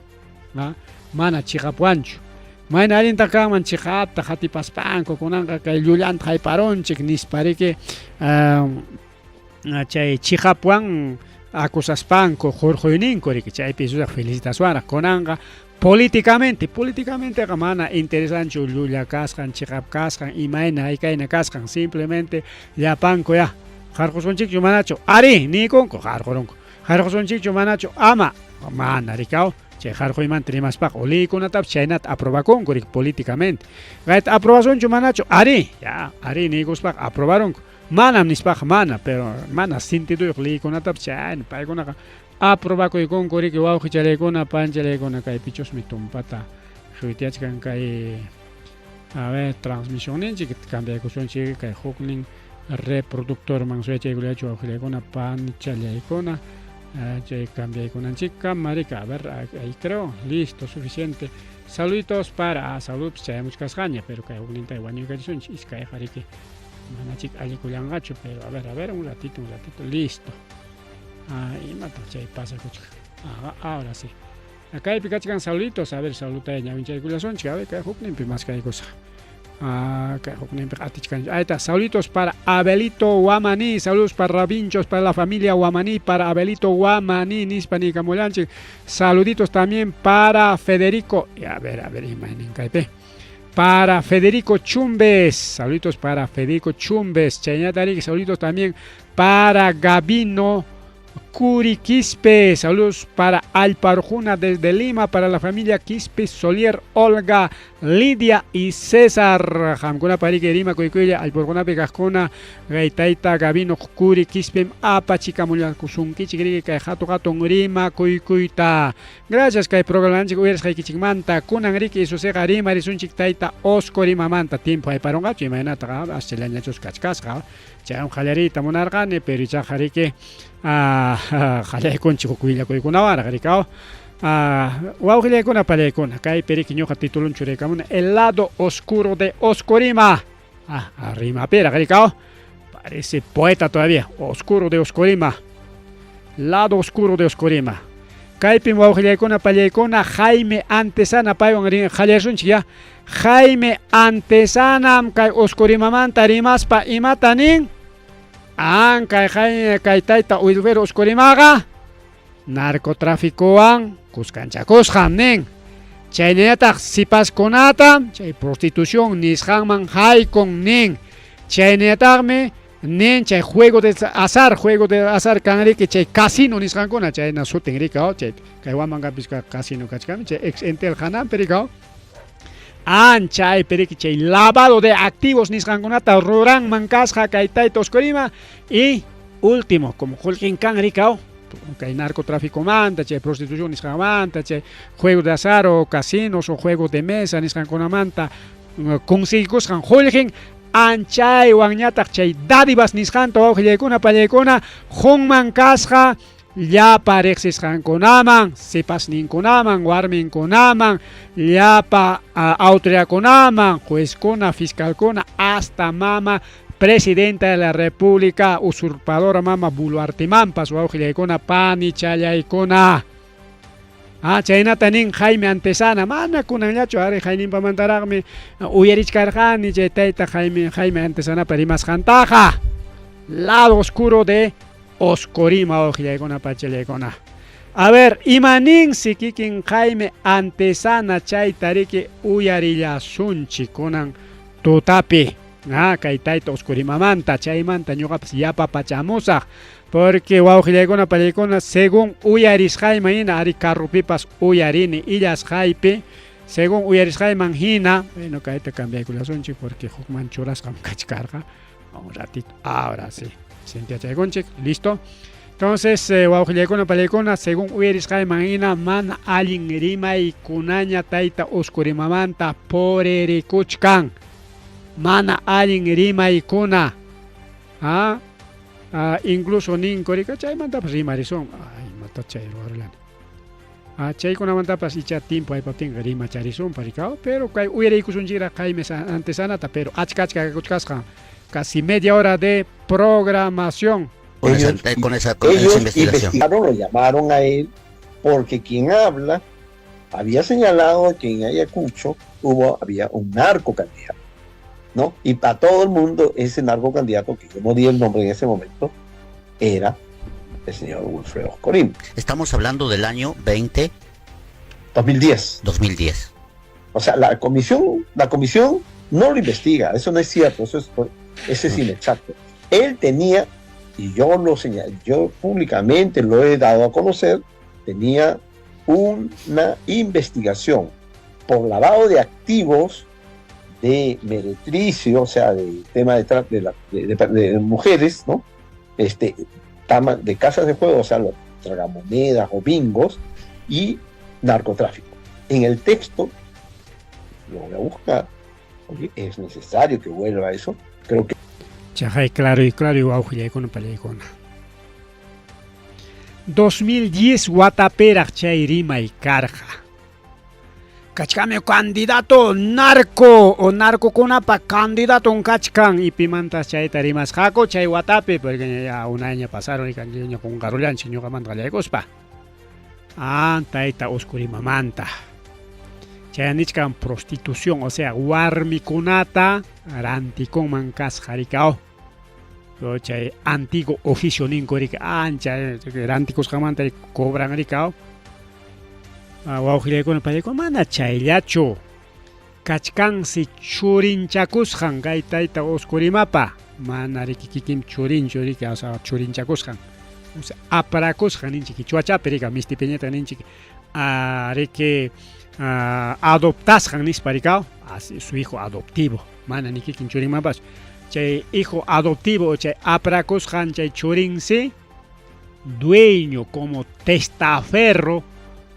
mana chiqapwanchu. Mayna allintaq kanman chiqapta qatipaspanku kunanqa kay llullanta hayparunchik nispa riki chay chiqapwan Acusaspanku hurquyninku riki, chaypi Jesusqa felicitaswanraq. Kunanqa políticamente, políticamenteqa mana interesanchu llulla kasqan, chiqap kasqan, imayna haykayna kasqan, simplemente llapanku ya qarqusunchikchu manachu? Arí, niykunku, qarqurunku. Qarqusunchikchu manachu? Ama, mana rikaw. Chay qarquymanta rimaspaqa o leykunatapas chaynata aprobakunku riki políticamente. Kayta aprobasunchu manachu? Arí, ya, arí niykuspaqa aprobarunku. Manam nispaqa mana, pero mana sentiduyuq leykunatapas chayna paykunaqa aprobakuykunku riki wawqichalaykuna, panchalaykuna, kaypichusmi tumpata qiwitiachkan kay a ver transmisionninchik cambiaykusunchik kay huknin reproductorman suyachaykullachu wawqillaykuna, panchalaykuna, chay cambiaykunanchikkama riki, a ver, ahí creo, listo, suficiente. Saluditos para, saludos chayamuchkasqaña, pero kay hukninta wañuykachisunchik, iskayqa riki manachik allikullanqachu, pero a ver, a ver, un ratito, un ratito, listo. Ah, imataq chay pasakuchkan? Ajá, ahora sí. Kaypi kachkan saluditos, a ver, saludotaya ñawinchaykullasunchik, a ver, kay hukninpi maskaykusaq. Ah, kay hukninpi atichkan. Ahí está, saluditos para Abelito Guamaní, saludos para Rabinchos, para la familia Guamaní, para Abelito Guamaní, nispa nikamullanchik. Saluditos también para Federico, y a ver, imaynin kaypi. Para Federico Chumbes, saluditos para Federico Chumbes, Chaynatarik, saluditos también para Gabino Curi Quispe, saludos para Alparjuna desde Lima, para la familia Quispe, Solier, Olga, Lidia y César. Hamkuna parike Lima, Kuykuya, Alparjuna Picajuna, Gaitaita, Gabino Curi Quispe, Apachicamullakusunkichik, riki, kay hatu hatun Rima, Kuykuyta. Gracias, kay programanchik uyarishqaykichikmanta. Kunan riki isusiqa rima risunchik tayta Oscorimamanta. Tiempo ayparunqachu, imaynataqa aschallañachus kachkasqa. Chaywan qallariyta munarqani, pero ichaqa riki qallaykunchik huk willakuykunawanraq rikaw. Wawqillaykuna pallaykuna, kaypi riki ñuqa titulun churaykamuni El lado oscuro de Oscorima. Rimapiraq rikaw. Parece poeta todavía. Oscuro de Oscorima. Lado oscuro de Oscorima. Kaypim wawqillaykuna pallaykuna Jaime Antesana paywan qallarsunchik ya. Jaime Antesanam kay Oscorimamanta rimaspa imata nin? An kay Jaime kay tayta Wilber Oscorimaqa narcotráficowan kuskanchakusqam nin. Chaynallataq sipaskunata chay prostitución nisqanman haykun nin. Chaynallataqmi nin chay juego de azar kanriki chay casino nisqankuna chayna sutin rikaw chay kay Huamangapish casino kachkami chay ex Entel hananpi rikaw. An chay periki chay lavado de activos nisqankunata ruranman kasqa kay tayta Oscorima. Y último, como qullqin kan rikaw, kay narcotráfico manta, chay prostitución nisqanmanta, chay juego de azar o casinos o juego de mesa nisqankunamanta consiguikusqan qullqin anchaywanñataq chay dádivas nisqanta wawqillaykuna pallaykuna qunman kasqa llapa riqsisqankunaman, sipasninkunaman, warminkunaman, llapa autoridadkunaman, juezkuna, fiscalkuna, hasta mama presidenta de la República, usurpadora mama Boluartemanpas wawqillaykuna panichallaykuna. Chaynata nin Jaime Antesana, mana kunanllachu ari Jaiminpamantaraqmi uyarichkarqani chay tayta Jaime Antesanapa rimasqantaqa. Lado oscuro de Oscorima wawqillaykuna pachallaykuna. A ver, imaninsi kikin Jaime Antesana chayta riki uyarillasunchik kunan tutapi. Kay tayta Oscorimamanta, chaymanta ñuqapas yapa pachamusaq. Porque wawqillaykuna pallaykuna según uyarisqayman hina ari carropipas uyarini illasqaypi, según uyarisqayman hina, bueno, kayta cambiaykullasunchik porque hukman churasqam kachkarqa. Un ratito, ahora sí. Sentiachaykunchik, listo. Entonces, wawqillaykuna pallaykuna según uyarisqayman hina mana allin rimaykunaña tayta Oscorimamanta puririkuchkan. Mana allin rimaykuna. Incluso ninku rika chaymantapas rimarisun. Ay, imata chay ruwarulani. Chaykunamantapas icha tiempo aypaptinqa rimacharisunpa rikaw, pero kay uyariykusunchikraq Jaime Antesanata, pero achka achka kakuchkasqa. Casi media hora de programación. Con Ellos esa investigación. investigaron, lo llamaron a él, porque quien habla había señalado que en Ayacucho había un narcocandidato, ¿no? Y para todo el mundo ese narcocandidato, que yo no di el nombre en ese momento, era el señor Wilfredo Oscorima. Estamos hablando del año 20... 2010. 2010. O sea, la comisión, la comisión no lo investiga, eso no es cierto, eso es, eso es inexacto. Él tenía, y yo lo señalé, yo públicamente lo he dado a conocer, tenía una investigación por lavado de activos de meretricio, o sea, de tema de, de, de, de mujeres, ¿no? De casas de juego, o sea, los tragamonedas o bingos, y narcotráfico. En el texto, lo voy a buscar, porque es necesario que vuelva a eso, creo que... Chajay, claro y claro, y wawqillaykuna pallaykuna. 2010 watapiraq chay rimay karqa. Kachkami candidato narco o narcokunapa candidaton kachkan y pimantas chayta rimasqaku chay watapi, porque ya unayña pasaron y ña qunqarullanchik ñuqamanta qallaykuspa. Ah, tayta Oscorimamanta. Chay nichkan prostitución, o sea, warmikunata rantikunman kasqa rikao. Chay antiguo oficio ninko rika ancha rantikusqamanta cobran rikao. Wawqillaykuna pallaykuna mana chayllachu. Kachkansi churinchakusqan kay tayta Oscorimapa. Mana riki kikin churinchu riki, o sea, churinchakusqan. O sea, aprakusqan ninchik qichwachapi rika mistipiñata ninchik riki adoptasqan nispa rikao, así su hijo adoptivo, mana ni kikin churinmanpas. Chay hijo adoptivo, chay aprakusqan chay churinsi dueño como testaferro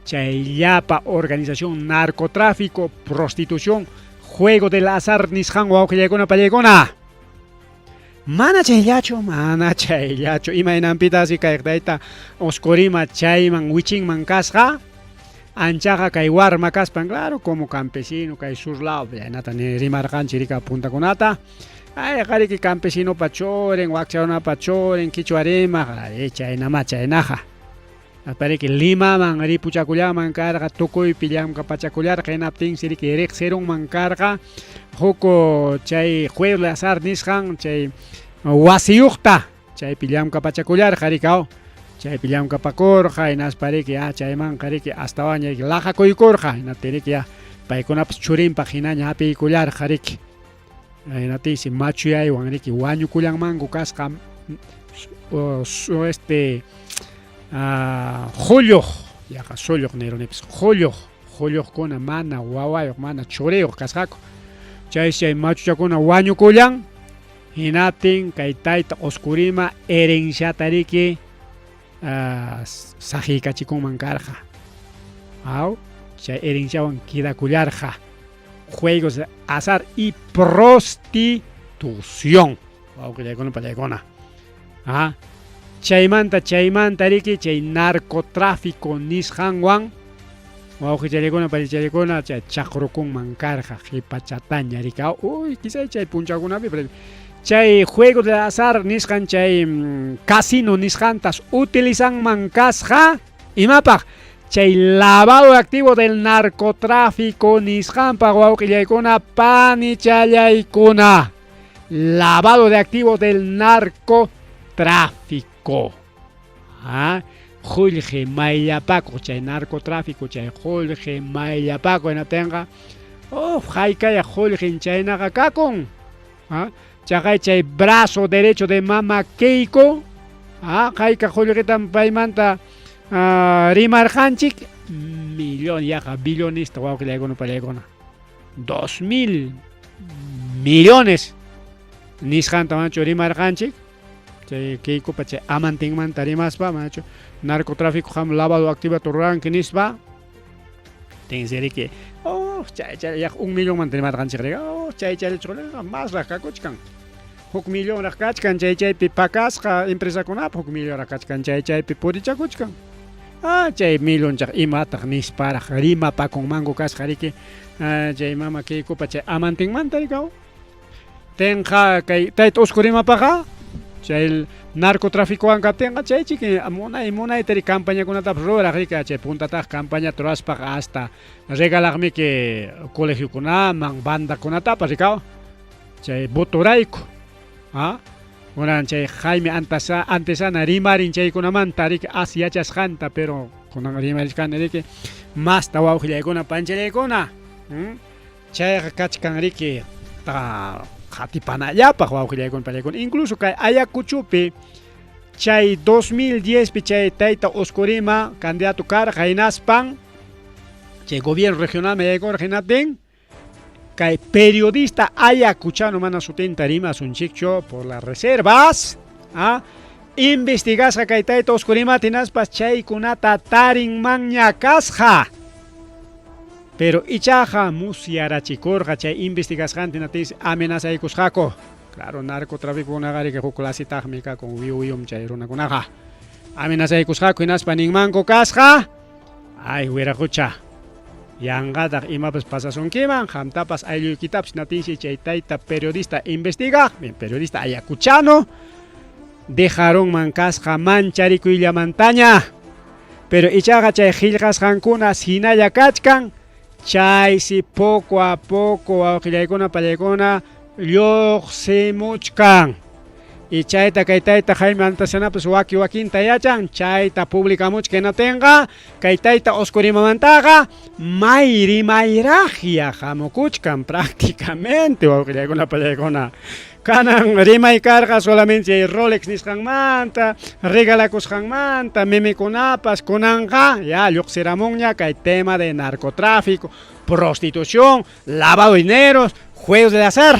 chay llapa organización narcotráfico, prostitución, juego del azar nisqan wawqillaykuna pallaykuna. Mana chayllachu, mana chayllachu. Imaynanpita así kay tayta Oscorima chayman wichinman kasqa. Anchaqa kay warma kaspan, claro, como campesino kay sur lado, nata ni rimarqanchik rika puntakunata. Ay, qariki campesinopa churin, wakchakunapa churin, qichwa rimaq, ay, chaynama chaynaqa. Pariki Limaman ripuchakullaman karqa, tukuypi llamkapachakullarqa, hinaptinsi riki riqsirunman karqa, huk chay juego de azar nisqan chay wasiyuqta, chaypi llamkapachakullarqa rikaw. Chaypi llamkapakurqa, hinaspa riki ya chaymanqa riki astawanña riki laqakuykurqa, hinaptin riki ya paykunapas churinpaq hinaña hapiykullarqa riki. Hinaptinsi machuyaywan riki wañukullanmanku kasqa Julio, yaqa sulluq nirunipis, Julio, Julioqkuna mana wawayuq, mana churiyuq kasqaku. Chaysi chay machuchakuna wañukullan, hinaptin kay tayta Oscorima herenciata riki saqiykachikunman karqa. Aw, chay herenciawan quedakullarqa. Juegos de azar y prostitución. Wawqillaykuna pallaykuna. Ah, chaymanta chaymanta riki chay narcotráfico nisqanwan wawqichallaykuna pallachallaykuna chay chaqrukunman karqa qhipachataña riki. Uy, quizá chay punchawkunapi chay juego de azar nisqan chay casino nisqantas utilizanman kasqa imapaq chay lavado de activo del narcotráfico nisqanpaq wawqillaykuna panichallaykuna. Lavado de activo del narcotráfico. Ah, qullqi mayllapakuq chay narcotráfico chay qullqi mayllapakuq hinaptinqa haykaya qullqin chaynaqa kakun. Ah, chaqay chay brazo derecho de mama Keiko, ah, hayka qullqitan paymanta rimarqanchik millón yaqa billonista wawqillaykuna pallaykuna 2000 millones nisqanta manachu rimarqanchik chay Keikopa chay amantinmanta rimaspa manachu narcotráfico ham lavado activata ruranki nispa tinsi riki chay chay yaqa 1 millonmanta rimarqanchik riki chay chayllachu masraq kakuchkan huk millonraq kachkan chay chaypi pakasqa empresakunapa huk millonraq kachkan chay chaypi purichakuchkan. Ah, chay millonchaq imataq nisparaq rimapakunmanku kasqa riki chay mama Keikopa chay amantinmanta rikaw. Tenqa kay tayta Oscorimapaqa chay narcotráficowan kaptinqa chay chiki munay munayta ri campañakunatapas ruraq rika chay puntataq campañata ruraspaqa hasta regalaqmiki colegiokunaman bandakunatapas rikaw chay votorayku. Ah, Kunan chay Jaime Antasa, Antesana rimarin chaykunamanta riki as yachasqanta, pero kunan rimarichkani riki masta wawqillaykuna panchallaykuna. Chayqa kachkan riki ta qatipanallapaq wawqillaykuna panchallaykuna. Incluso kay Ayacuchopi chay 2010 pi chay tayta Oscorima candidato karqa hinaspan chay gobierno regionalman yaykurqa hinaptin kay periodista Ayacuchano mana sutinta rimasunchikchu por las reservas, ¿ah? Investigasqa kay tayta Oscorimata hinaspas chaykunata tarinmanña kasqa. Pero ichaqa musyarachikurqa chay investigasqanta hinaptinsi amenazaykusqaku. Claro, narcotráficokunaqa riki huk clasitaqmi kakun wiu wium chay runakunaqa. Amenazaykusqaku hinaspa ninmanku kasqa, ay wiraqucha, yanqataq imapas pasasunkiman, qamtapas aylluykitapas hinatinsi chay tayta periodista investigaq, bien, periodista ayacuchano, dejarunman kasqa mancharikuyllamantaña. Pero ichaqa chay qillqasqankuna hinalla kachkan, chaysi poco a poco wawqillaykuna pallaykuna lluqsimuchkan. Y chayta kay tayta Jaime Antasanapas waki wakinta yachan, chayta publicamuchka hinatinqa kay tayta Oscorimamantaqa mayri mayraqya hamukuchkan prácticamente wawqillaykuna pallaykuna. Kanan rimay karqa solamente chay Rolex nisqanmanta, regalakusqanmanta, memekunapas, kunanqa ya lluqsiramunña kay tema de narcotráfico, prostitución, lavado de dineros, juegos de azar.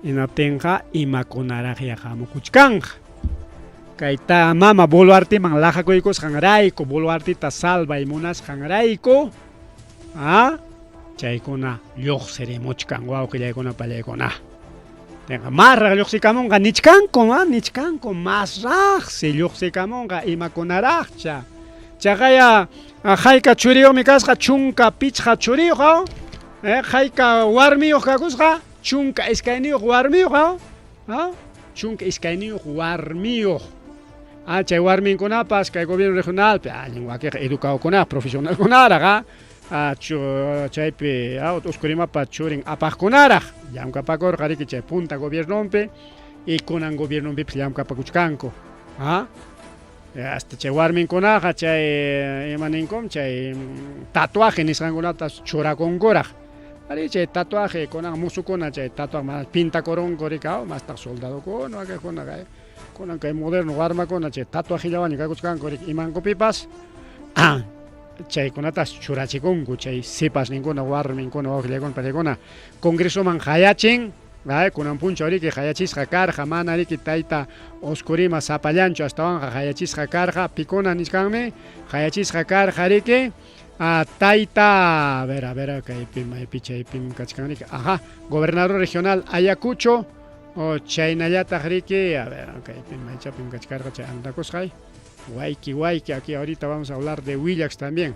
Hinaptinqa imakunaraqya hamukuchkanqa. Kay ta mama Boluarteman laqakuykusqanrayku, Boluarteta salvay munasqanrayku, ah, chaykuna lluqsirimuchkan wawqillaykuna pallaykuna. Tinqa masraq lluqsikamunqa nichkanku, ah, nichkanku masraqsi lluqsikamunqa imakunaraqcha. Chaqaya hayka churiyuqmi kasqa 15 churiyuq, ah, hayka warmiyuq kakusqa 12 warmiyuq, ah, 12 warmiyuq. Ah, chay warminkunapas kay gobierno regionalpi allin wakiqa educadokunaq profesionalkunaraq, ah, chaypi Oscorimapa churin apaqkunaraq llamkapakurqa riki chay punta gobiernonpi y kunan gobiernonpipas llamkapakuchkanku. Ah, hasta chay warminkunaqa chay ima ninkum chay tatuaje nisqankunata churakunkuraq. Ari chay tatuaje kunan musukuna chay tatuaje mas pintakurunku riki, mastaq soldadokuna wakikuna kay kunan kay moderno warmakuna chay tatuajellawanña kakuchkanku riki imankupipas chaykunatas churachikunku chay sipasninkuna warminkuna wawqillaykuna pallaykuna congresoman qayachin. Ay, kunan punchaw riki qayachisqa karqa mana riki tayta Oscorima sapallanchu astawanqa qayachisqa karqa pikuna nichkanmi qayachisqa karqa riki tayta a ver kaypi maypi chaypim kachkan riki ajá gobernador regional Ayacucho o chaynallataq riki a ver kaypi maychapim kachkarqa chay andakusqay wayki wayki aquí ahorita vamos a hablar de Willax también.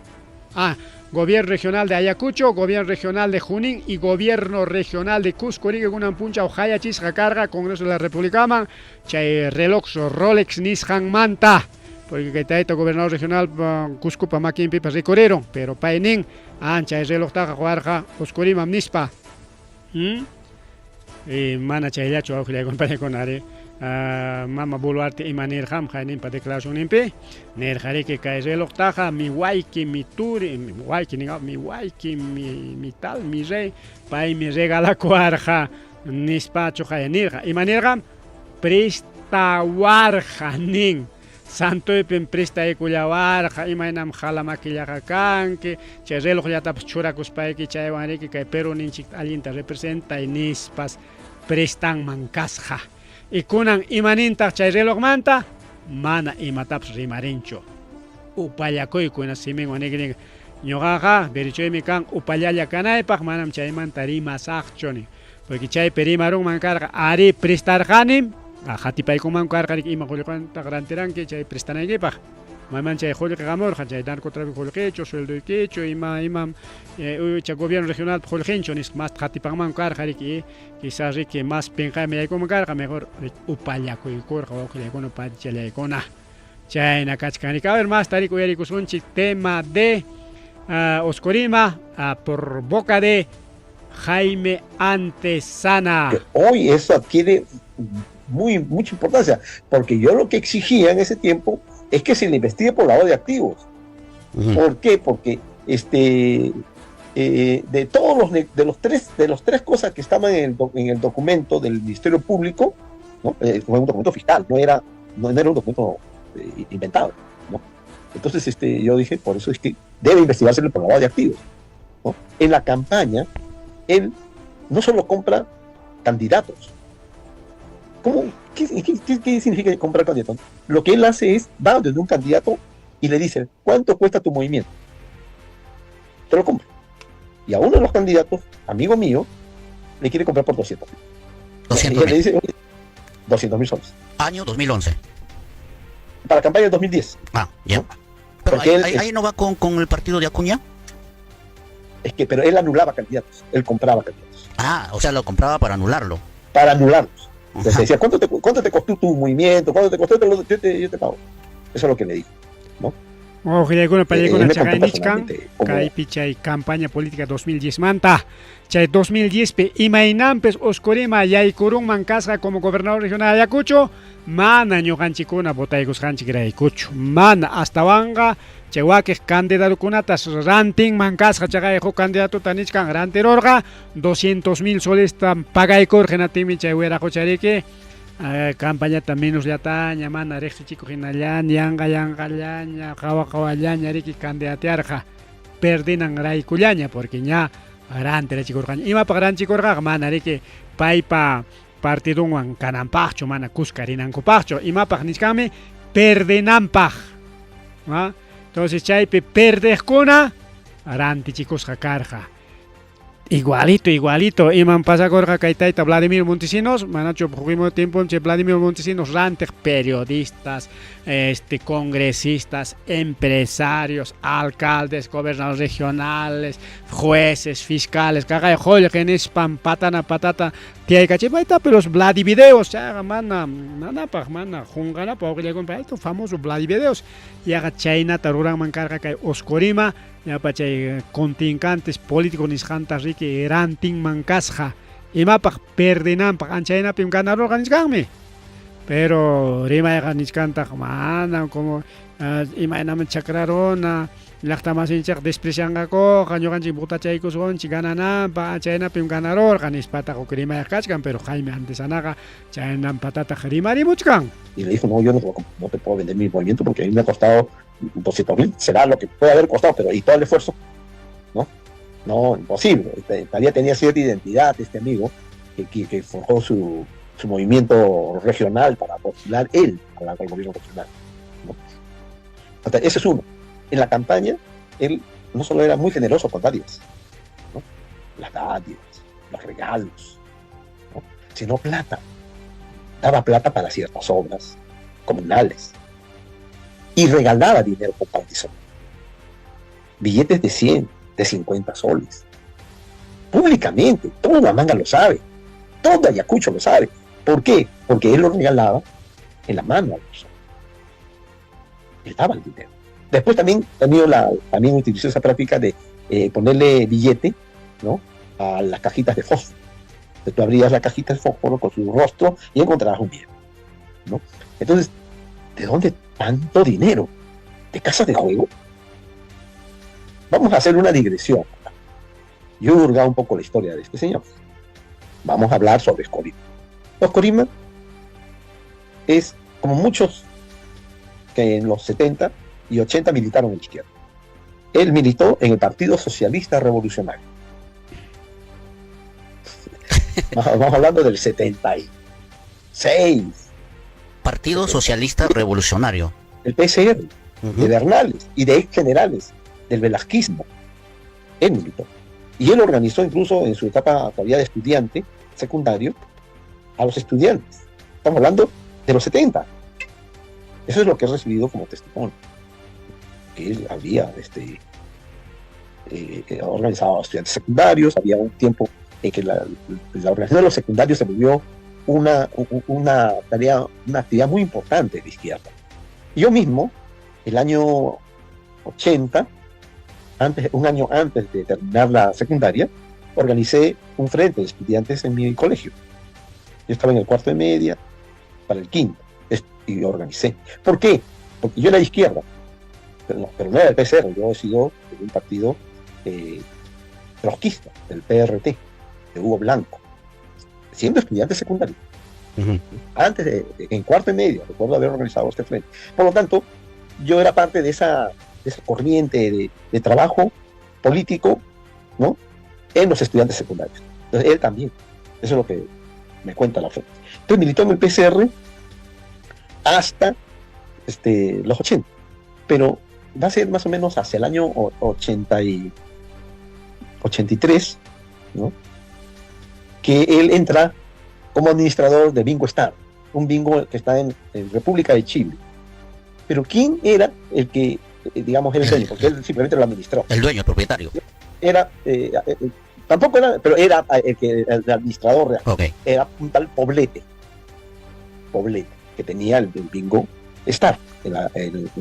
Ah, Gobierno Regional de Ayacucho, Gobierno Regional de Junín y Gobierno Regional de Cusco. Riki kunan punchaw qayachisqa karqa Congreso de la República chay reloj Rolex nisqanmanta. Porque kay tayta gobernador regional Cuscopa makinpipas rikurieron, pero paynin chay relojtaqa quwarqa Oscorimam nispa. Y mana chayllachu wawqillaykuna pallaykuna ari mama Boluarte ima nirqam hayninpa declaracionninpi nirqa riki kay relojtaqa mi wayki mi turi mi wayki nin mi wayki mi tal mi rey paymi regalakuwarqa nispachu qaya nirqa ima nirqam prestawarqa nin santoypim prestaykullawarqa imaynam jala makillaqa kanki chay relojllatapas churakuspayki chaywan riki kay Perú ninchikta allinta representay nispas prestanman kasqa. Y kunan imanintaq chay relojmanta mana imatapas rimarinchu. Upallakuyku hina siminwan niki ñuqaqa derechoymi kan upallalla kanaypaq manam chaymanta rimasaqchu nin. Porque chaypi rimarunman karqa ari prestarqanim qatipaykunman karqa riki ima qullqantaq rantiranki chay prestanaykipaq. Mayman chay qullqi hamurqa chay narcotráfico qullqichu sueldoykichu ima imam chay gobierno regional qullqinchu nispa mas qatipanman karqa riki quizás riki mas pinqayman yaykunman karqa mejor upallakuykurqa wawqillaykuna panchallaykuna. Chayna kachkan riki. A ver, más riki uyarikusunchik tema de Oscorima por boca de Jaime Antesana. Hoy eso adquiere mucha importancia, porque yo lo que exigía en ese tiempo es que se le investigue por lavado de activos. ¿Por qué? Porque de todos los de los tres, de las tres cosas que estaban en el documento del Ministerio Público, ¿no? Fue un documento fiscal, no era un documento inventado, ¿no? Entonces yo dije, por eso es que debe investigarse por lavado de activos, ¿no? En la campaña, él no solo compra candidatos. ¿Cómo? ¿Qué significa comprar candidatos? Lo que él hace es, va desde un candidato y le dice, ¿cuánto cuesta tu movimiento? Te lo compro. Y a uno de los candidatos, amigo mío, le quiere comprar por 200 mil. 200 mil. Le dice, 200 mil soles. Año 2011. Para la campaña del 2010. Ah, ya. ¿No? Pero ahí no va con el partido de Acuña. Es que, pero él anulaba candidatos, él compraba candidatos. Ah, o sea, lo compraba para anularlo. Para anularlos. Entonces decía, ¿cuánto te costó tu movimiento? ¿Cuánto te costó? Yo te pago. Eso es lo que le dijo, ¿no? Kaypi chay campaña política 2010 manta. Chay 2010 pe imaynampis Oscorima yaykurunman kasqa como gobernador regional de Ayacucho, mana ñuqanchikkuna votaykusqanchikraykuchu. Mana astawanqa chay wakiq candidatukunatas rantinman kasqa chaqay huk candidatota nichkan rantirurqa 200,000 solesta pagaykurqa hinaptinmi chay wiraqochariki campañata menos llataña mana riqsichikuq hinallaña yanqa yanqallaña qawa qawallaña riki candidatearqa perdinan raykullaña porque ña rantirachikurqaña. Imapaq ranchikurqaqa mana riki paypa partidunwan kananpaqchu mana kuska rinankupaqchu imapaq nichkanmi perdinanpaq. ¿Ah? Entonces chaypi perdiqkuna rantichikusqa karqa. Igualito, igualito. Iman pasakurqa kay tayta Vladimir Montesinos, manachu hukimo tiempo chay Vladimir Montesinos rantiq periodistas, congresistas, empresarios, alcaldes, gobernadores regionales, jueces, fiscales, kaqay qullqi nispan patana patata tiyaykachimayta, pero los Vladivideos, chaqa mana nanapaq mana qunqanapaq wawqillakuna esto famoso Vladivideos, yaqa chaynata ruranman karqa kay Oscorima, yapa chay contincantes políticos nisqanta riki rantinman kasqa imapaq perdinanpaq anchaynapim ganarurqa nichkanmi. Pero rimayqa nichkantaq mana como imaynaman chakraruna llaqtamasinchik desprecianqakuqa ñuqanchik votachaykusunchik ganananpaq anchaynapim ganarurqa nispataq huk rimayqa kachkan, pero Jaime Antesanaqa chaynampatataq rimarimuchkan. Y le dijo, no, yo no te puedo vender mi movimiento porque a mí me ha costado 200,000, será lo que puede haber costado, pero y todo el esfuerzo, ¿no? No, imposible. Todavía tenía cierta identidad este amigo que forjó su movimiento regional para postular él al gobierno regional, ¿no? Hasta, ese es uno. En la campaña, él no solo era muy generoso con dádivas, ¿no? Las dádivas, los regalos, ¿no? Sino plata. Daba plata para ciertas obras comunales. Y regalaba dinero con Pantizón. Billetes de 100, de 50 soles. Públicamente, toda la manga lo sabe. Todo Ayacucho lo sabe. ¿Por qué? Porque él lo regalaba en la mano a la persona. Él daba el dinero. Después también utilizó esa práctica de ponerle billete, ¿no?, a las cajitas de fósforo. Entonces, tú abrías la cajita de fósforo con su rostro y encontrabas un billete, ¿no? Entonces, ¿de dónde tanto dinero? ¿De casas de juego? Vamos a hacer una digresión. Yo he hurgado un poco la historia de este señor. Vamos a hablar sobre Oscorima. Oscorima es, como muchos que en los 70 y 80 militaron en la izquierda. Él militó en el Partido Socialista Revolucionario. Vamos hablando del 76. Partido Socialista Revolucionario. El PCR, de Bernales y de ex generales del velasquismo. Él militó. Y él organizó incluso en su etapa todavía de estudiante secundario a los estudiantes. Estamos hablando de los 70. Eso es lo que he recibido como testimonio. Que él había organizado a estudiantes secundarios. Había un tiempo en que la organización de los secundarios se volvió una tarea, una actividad muy importante de izquierda. Yo mismo, el año 80, un año antes de terminar la secundaria, organicé un frente de estudiantes en mi colegio. Yo estaba en el cuarto de media, para el quinto, y organicé. ¿Por qué? Porque yo era de izquierda, pero no era del PCR, yo he sido de un partido trotskista, del PRT, de Hugo Blanco, siendo estudiante secundario. Antes de, en cuarto y media, recuerdo haber organizado este frente. Por lo tanto, yo era parte de esa corriente de trabajo político, ¿no?, en los estudiantes secundarios. Entonces, él también. Eso es lo que me cuenta la fuente. Entonces, militó en el PCR hasta los 80. Pero va a ser más o menos hacia el año 83, ¿no?, que él entra como administrador de Bingo Star, un bingo que está en República de Chile. Pero ¿quién era el que, digamos, era el dueño? Porque él simplemente lo administró. El dueño, el propietario. Era, tampoco era, pero era el administrador real. Okay. Era un tal Poblete, que tenía el Bingo Star en la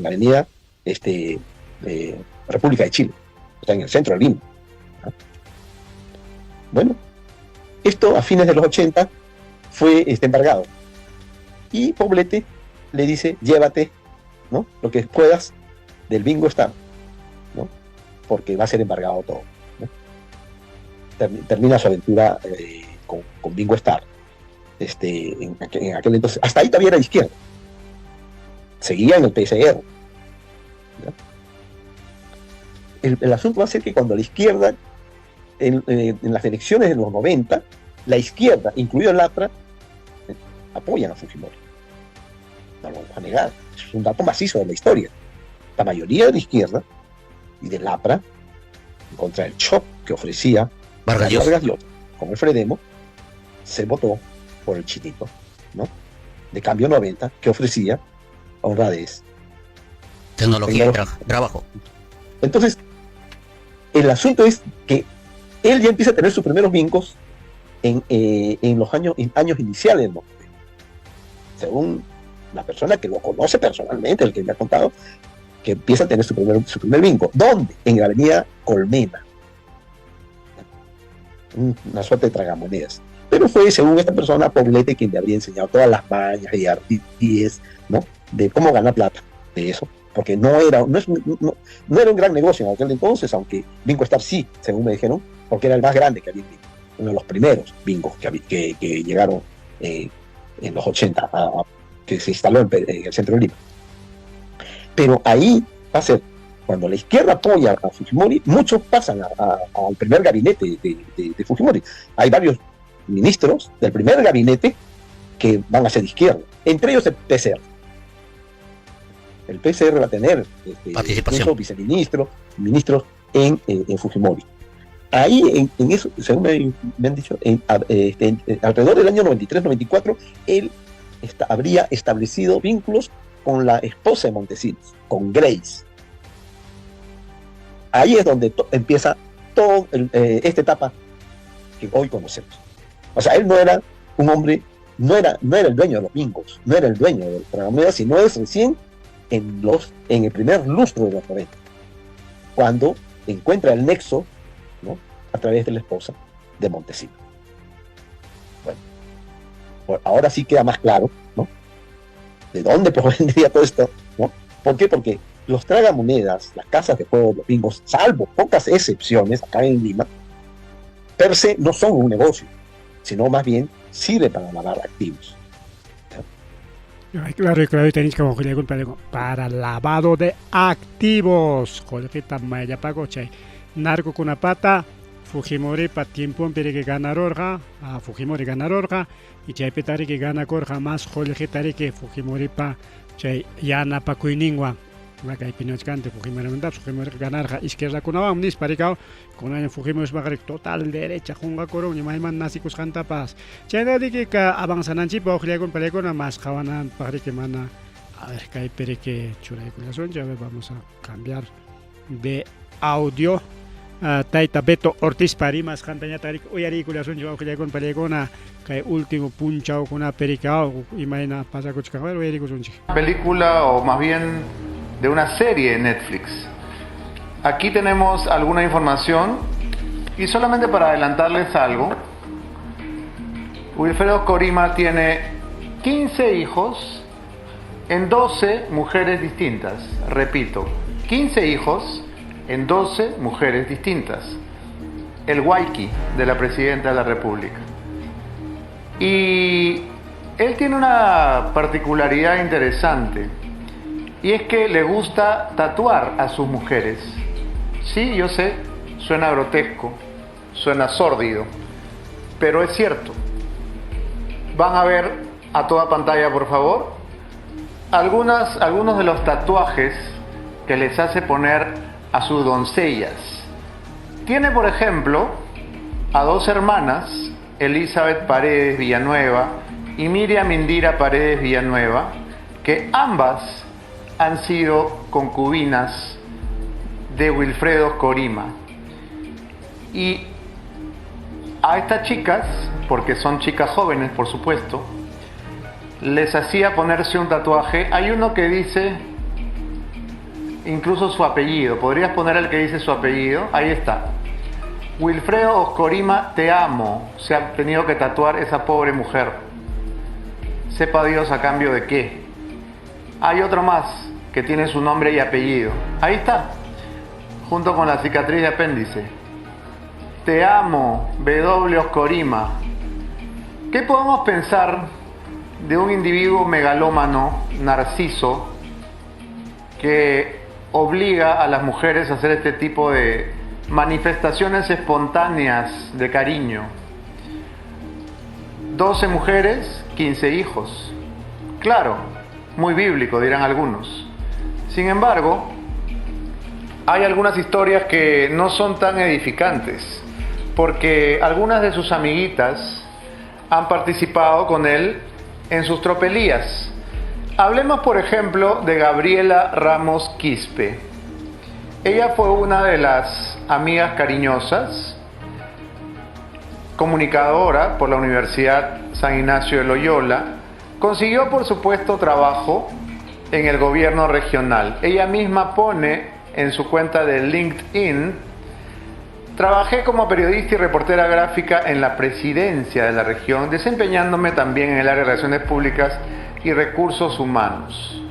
avenida República de Chile, o sea, en el centro de Lima. Bueno, esto a fines de los 80 fue embargado. Y Poblete le dice, llévate, ¿no?, lo que puedas del Bingo Star, ¿no?, porque va a ser embargado todo, ¿no? Termina su aventura con Bingo Star. En aquel entonces, hasta ahí todavía era de izquierda. Seguía en el PCR. ¿No? El asunto va a ser que cuando la izquierda, en las elecciones de los 90, la izquierda, incluido el APRA, apoyan a Fujimori. No lo vamos a negar, es un dato macizo de la historia. La mayoría de la izquierda y del APRA, contra el shock que ofrecía Vargas Llosa con el Fredemo, se votó por el chinito, ¿no?, de Cambio 90, que ofrecía honradez, tecnología y trabajo. Entonces, el asunto es que él ya empieza a tener sus primeros vincos en los años iniciales del 90. Según la persona que lo conoce personalmente, el que me ha contado, que empieza a tener su primer bingo. ¿Dónde? En la avenida Colmena. Una suerte de tragamonedas. Pero fue, según esta persona, Poblete quien le habría enseñado todas las mañas y ardides, ¿no?, de cómo ganar plata de eso. Porque no era un gran negocio en aquel entonces, aunque Bingo Star sí, según me dijeron, porque era el más grande que había en Bingo, uno de los primeros bingos que llegaron en los 80, que se instaló en el centro de Lima. Pero ahí va a ser, cuando la izquierda apoya a Fujimori, muchos pasan al primer gabinete de Fujimori. Hay varios ministros del primer gabinete que van a ser de izquierda, entre ellos el PCR. El PCR va a tener participación, viceministro, ministros en Fujimori. Ahí, en eso, según me han dicho, alrededor del año 93-94, él habría establecido vínculos con la esposa de Montesinos, con Grace. Ahí es donde empieza toda esta etapa que hoy conocemos. O sea, él no era un hombre, no era el dueño de los bingos, no era el dueño de la tragamonedas, sino es recién en el primer lustro de los 90, cuando encuentra el nexo, ¿no?, a través de la esposa de Montesinos. Bueno, ahora sí queda más claro, ¿no?, de dónde provendría todo esto, ¿no? ¿Por qué? Porque los tragamonedas, las casas de juego, los bingos, salvo pocas excepciones acá en Lima, per se no son un negocio, sino más bien sirve para lavar activos. Ay, claro, claro, tenéis que para lavado de activos. Qollqita mayllapakuchay. Narcokunapata Fujimoripa tiemponpi riki ganarorqa, a Fujimori ganarorqa, y chaypita riki ganakurqa más qollqita riki Fujimoripa chay yanapakuyninwan. Kaypi nichkante Fujimorimantapas Fujimoriqa ganarqa izquierdakunawan nispa rikaw, kunaña Fujimorispaqa riki total derecha qunqakurunña mayman nacikusqantapas. Chayna riki avanzananchikpaq uqllakuna palaykuna más qhawananpaq riki mana. A ver, kaypi riki churaykullasunchik. A ver, vamos a cambiar de audio. Tayta Beto Ortiz rimasqantañataq riki uyariykullasunchik uqllakuna palaykuna kay último punchawkunapi riki imayna pasakuchkan. A ver, uyariykusunchik. Película o más bien de una serie en Netflix. Aquí tenemos alguna información Y solamente para adelantarles algo, Wilfredo Oscorima tiene 15 hijos en 12 mujeres distintas. Repito, 15 hijos en 12 mujeres distintas. El Waiki de la Presidenta de la República. Y él tiene una particularidad interesante, y es que le gusta tatuar a sus mujeres. Sí, yo sé, suena grotesco, suena sórdido, pero es cierto. Van a ver a toda pantalla, por favor, algunos de los tatuajes que les hace poner a sus doncellas. Tiene, por ejemplo, a dos hermanas, Elizabeth Paredes Villanueva y Miriam Indira Paredes Villanueva, que ambas han sido concubinas de Wilfredo Oscorima. Y a estas chicas, porque son chicas jóvenes, por supuesto, les hacía ponerse un tatuaje. Hay uno que dice incluso su apellido. ¿Podrías poner el que dice su apellido? Ahí está. Wilfredo Oscorima, te amo. Se ha tenido que tatuar esa pobre mujer. Sepa Dios a cambio de qué. Hay otro más que tiene su nombre y apellido. Ahí está, junto con la cicatriz de apéndice. Te amo, W. Oscorima. ¿Qué podemos pensar de un individuo megalómano, narciso, que obliga a las mujeres a hacer este tipo de manifestaciones espontáneas de cariño? 12 mujeres, 15 hijos. Claro, muy bíblico, dirán algunos. Sin embargo, hay algunas historias que no son tan edificantes, porque algunas de sus amiguitas han participado con él en sus tropelías. Hablemos, por ejemplo, de Gabriela Ramos Quispe. Ella fue una de las amigas cariñosas, comunicadora por la Universidad San Ignacio de Loyola. Consiguió, por supuesto, trabajo en el gobierno regional. Ella misma pone en su cuenta de LinkedIn: trabajé como periodista y reportera gráfica en la presidencia de la región, desempeñándome también en el área de relaciones públicas y recursos humanos.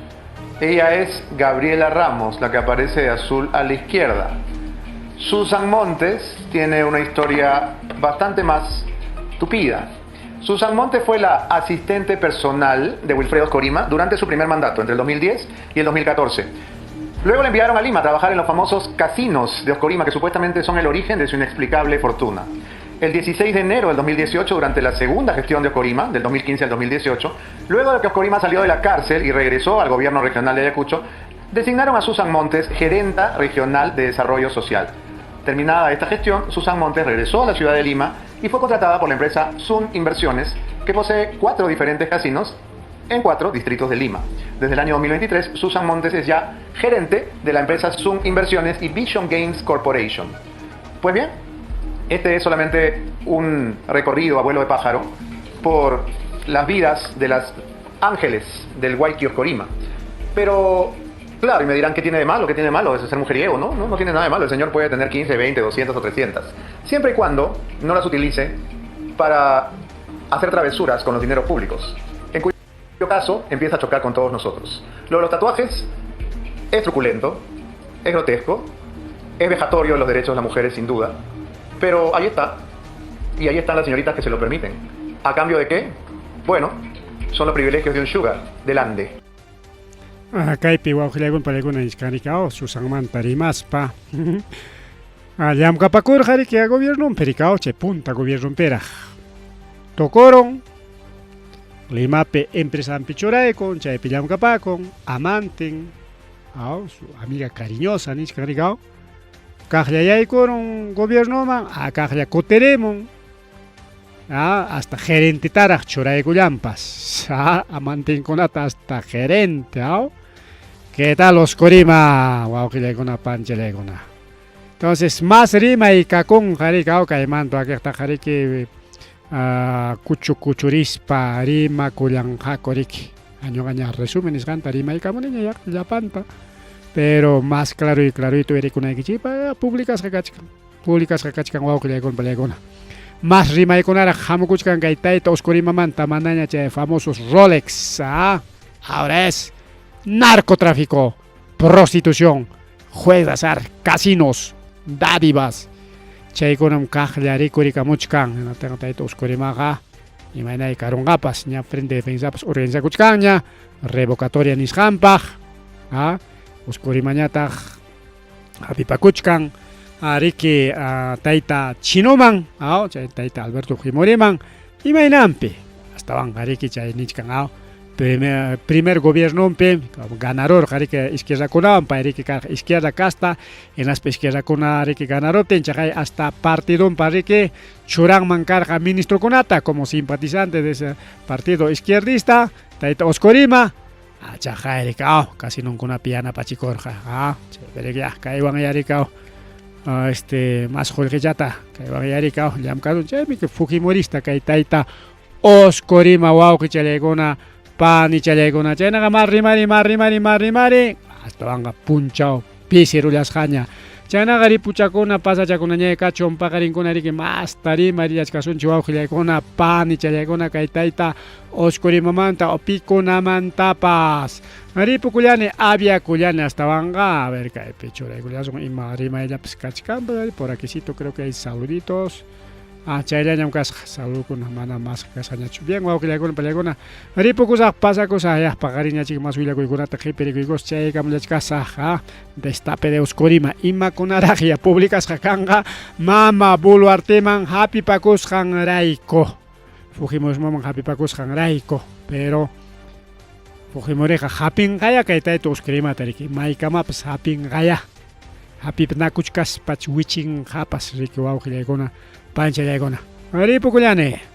Ella es Gabriela Ramos, la que aparece de azul a la izquierda. Susan Montes tiene una historia bastante más tupida. Susan Montes fue la asistente personal de Wilfredo Oscorima durante su primer mandato, entre el 2010 y el 2014. Luego le enviaron a Lima a trabajar en los famosos casinos de Oscorima, que supuestamente son el origen de su inexplicable fortuna. El 16 de enero del 2018, durante la segunda gestión de Oscorima, del 2015 al 2018, luego de que Oscorima salió de la cárcel y regresó al gobierno regional de Ayacucho, designaron a Susan Montes gerenta regional de Desarrollo Social. Terminada esta gestión, Susan Montes regresó a la ciudad de Lima y fue contratada por la empresa Sun Inversiones, que posee 4 diferentes casinos en 4 distritos de Lima. Desde el año 2023, Susan Montes es ya gerente de la empresa Sun Inversiones y Vision Games Corporation. Pues bien, este es solamente un recorrido a vuelo de pájaro por las vidas de las ángeles del Huayqui Oscorima. Pero, claro, y me dirán, ¿qué tiene de malo? ¿Qué tiene de malo? Es ser mujeriego, ¿no? No, no tiene nada de malo. El señor puede tener 15, 20, 200 o 300. Siempre y cuando no las utilice para hacer travesuras con los dineros públicos. En cuyo caso, empieza a chocar con todos nosotros. Lo de los tatuajes es truculento, es grotesco, es vejatorio de los derechos de las mujeres, sin duda. Pero ahí está. Y ahí están las señoritas que se lo permiten. ¿A cambio de qué? Bueno, son los privilegios de un sugar, del Ande. Kaypi wawqillaykuna palaykuna ichkanrikao Susanmanta rimaspa. Llamkapakurqa riki gobiernompi rikao chay punta gobiernompiraq. Tocoron Limapi empresampi churaykun, chaypi llamkapakun, amantin, su amiga cariñosa nichkan rikao. Kaqllayaykurun gobiernoman, kaqlla kutiremun. Hasta gerentetaraq churaykullampas. Amantinkunata hasta gerente, ¿Qué tal Oscorima? Wawqillaykuna panchillaykuna. Entonces, más rima y kakun jarika, kaymanto akiqta jariki kuchu kuchurispa rima kullanqaku riki. Añoqaña resumen nisqanta rimaykamuniña llapanta. Pero más claro y clarito erikunaykichikpa publicasqa kachkan. Publicasqa kachkan wawqillaykuna pallaykuna. Mas rimaykunaraq hamukuchkan kay tayta Oscorimamanta manaña chay famosos Rolex. ¿Ah? Ahora es narcotráfico, prostitución, juez de azar, casinos, dádivas. Chaykunam kaqlla rikurikamuchkan. Hinaptinqa tayta Oscorimaqa imaynay karunqapas ña frente defensapas organizakuchkanña revocatoria nisqanpaq. ¿Ah? Oscorimañataq hapipakuchkan riki tayta Chinoman, chay tayta Alberto Fujimoriman, imaynanpi astawanqa riki chay nichkan primer, primer gobiernompi ganarurqa riki izquierdakunawan, pay riki karqa izquierda casta, hinaspa izquierdakuna riki ganaruptin chaqay hasta partidonpa riki churanman karqa ministrokunata como simpatizante de ese partido izquierdista, tayta Oscorima. Chaqay riki casinonkunapi yanapachikurqa, chaypi ya kaywan yarikaw mas qullqichata kaywan yarikaw llamk'arun, chaymi fujimorista kay tayta Oscorima wawqichallaykuna panichallaykuna. Chaynaqa mar rimari, mar rimari, mar rimari astawanqa punchaw pisirullasqaña. Chaynaqa ripuchakuna pasachakunaña kachun paqarinkuna riki masta rimarillachkasunchik wawqillaykuna panichallaykuna kay tayta Oscorimamanta o pikunamantapas. Ripukullani aviakullani astawanqa, a ver kaypi churaykullasun ima rimayllapas kachkan, por aquicito creo que hay saluditos. Chayllañam kasqa saludukuna, mana mas kasqañachu. Bien, wawqillaykuna pallaykuna, ripukusaq pasakusaq ya paqariñachik mas willakuykunata qhipirikuykus chaykamllachkasaq destape de Oscorima imakunaraq ya publicasqa kanqa mama Boluarteman hapipakusqanrayku, Fujimorismoman hapipakusqanrayku, pero Fujimoriqa hapinqaya kay tayta Oscorimata riki maykamapas hapinqaya, hapipnakuchkaspach wichinqapas riki wawqillaykuna panchallaykuna. Ripukullani.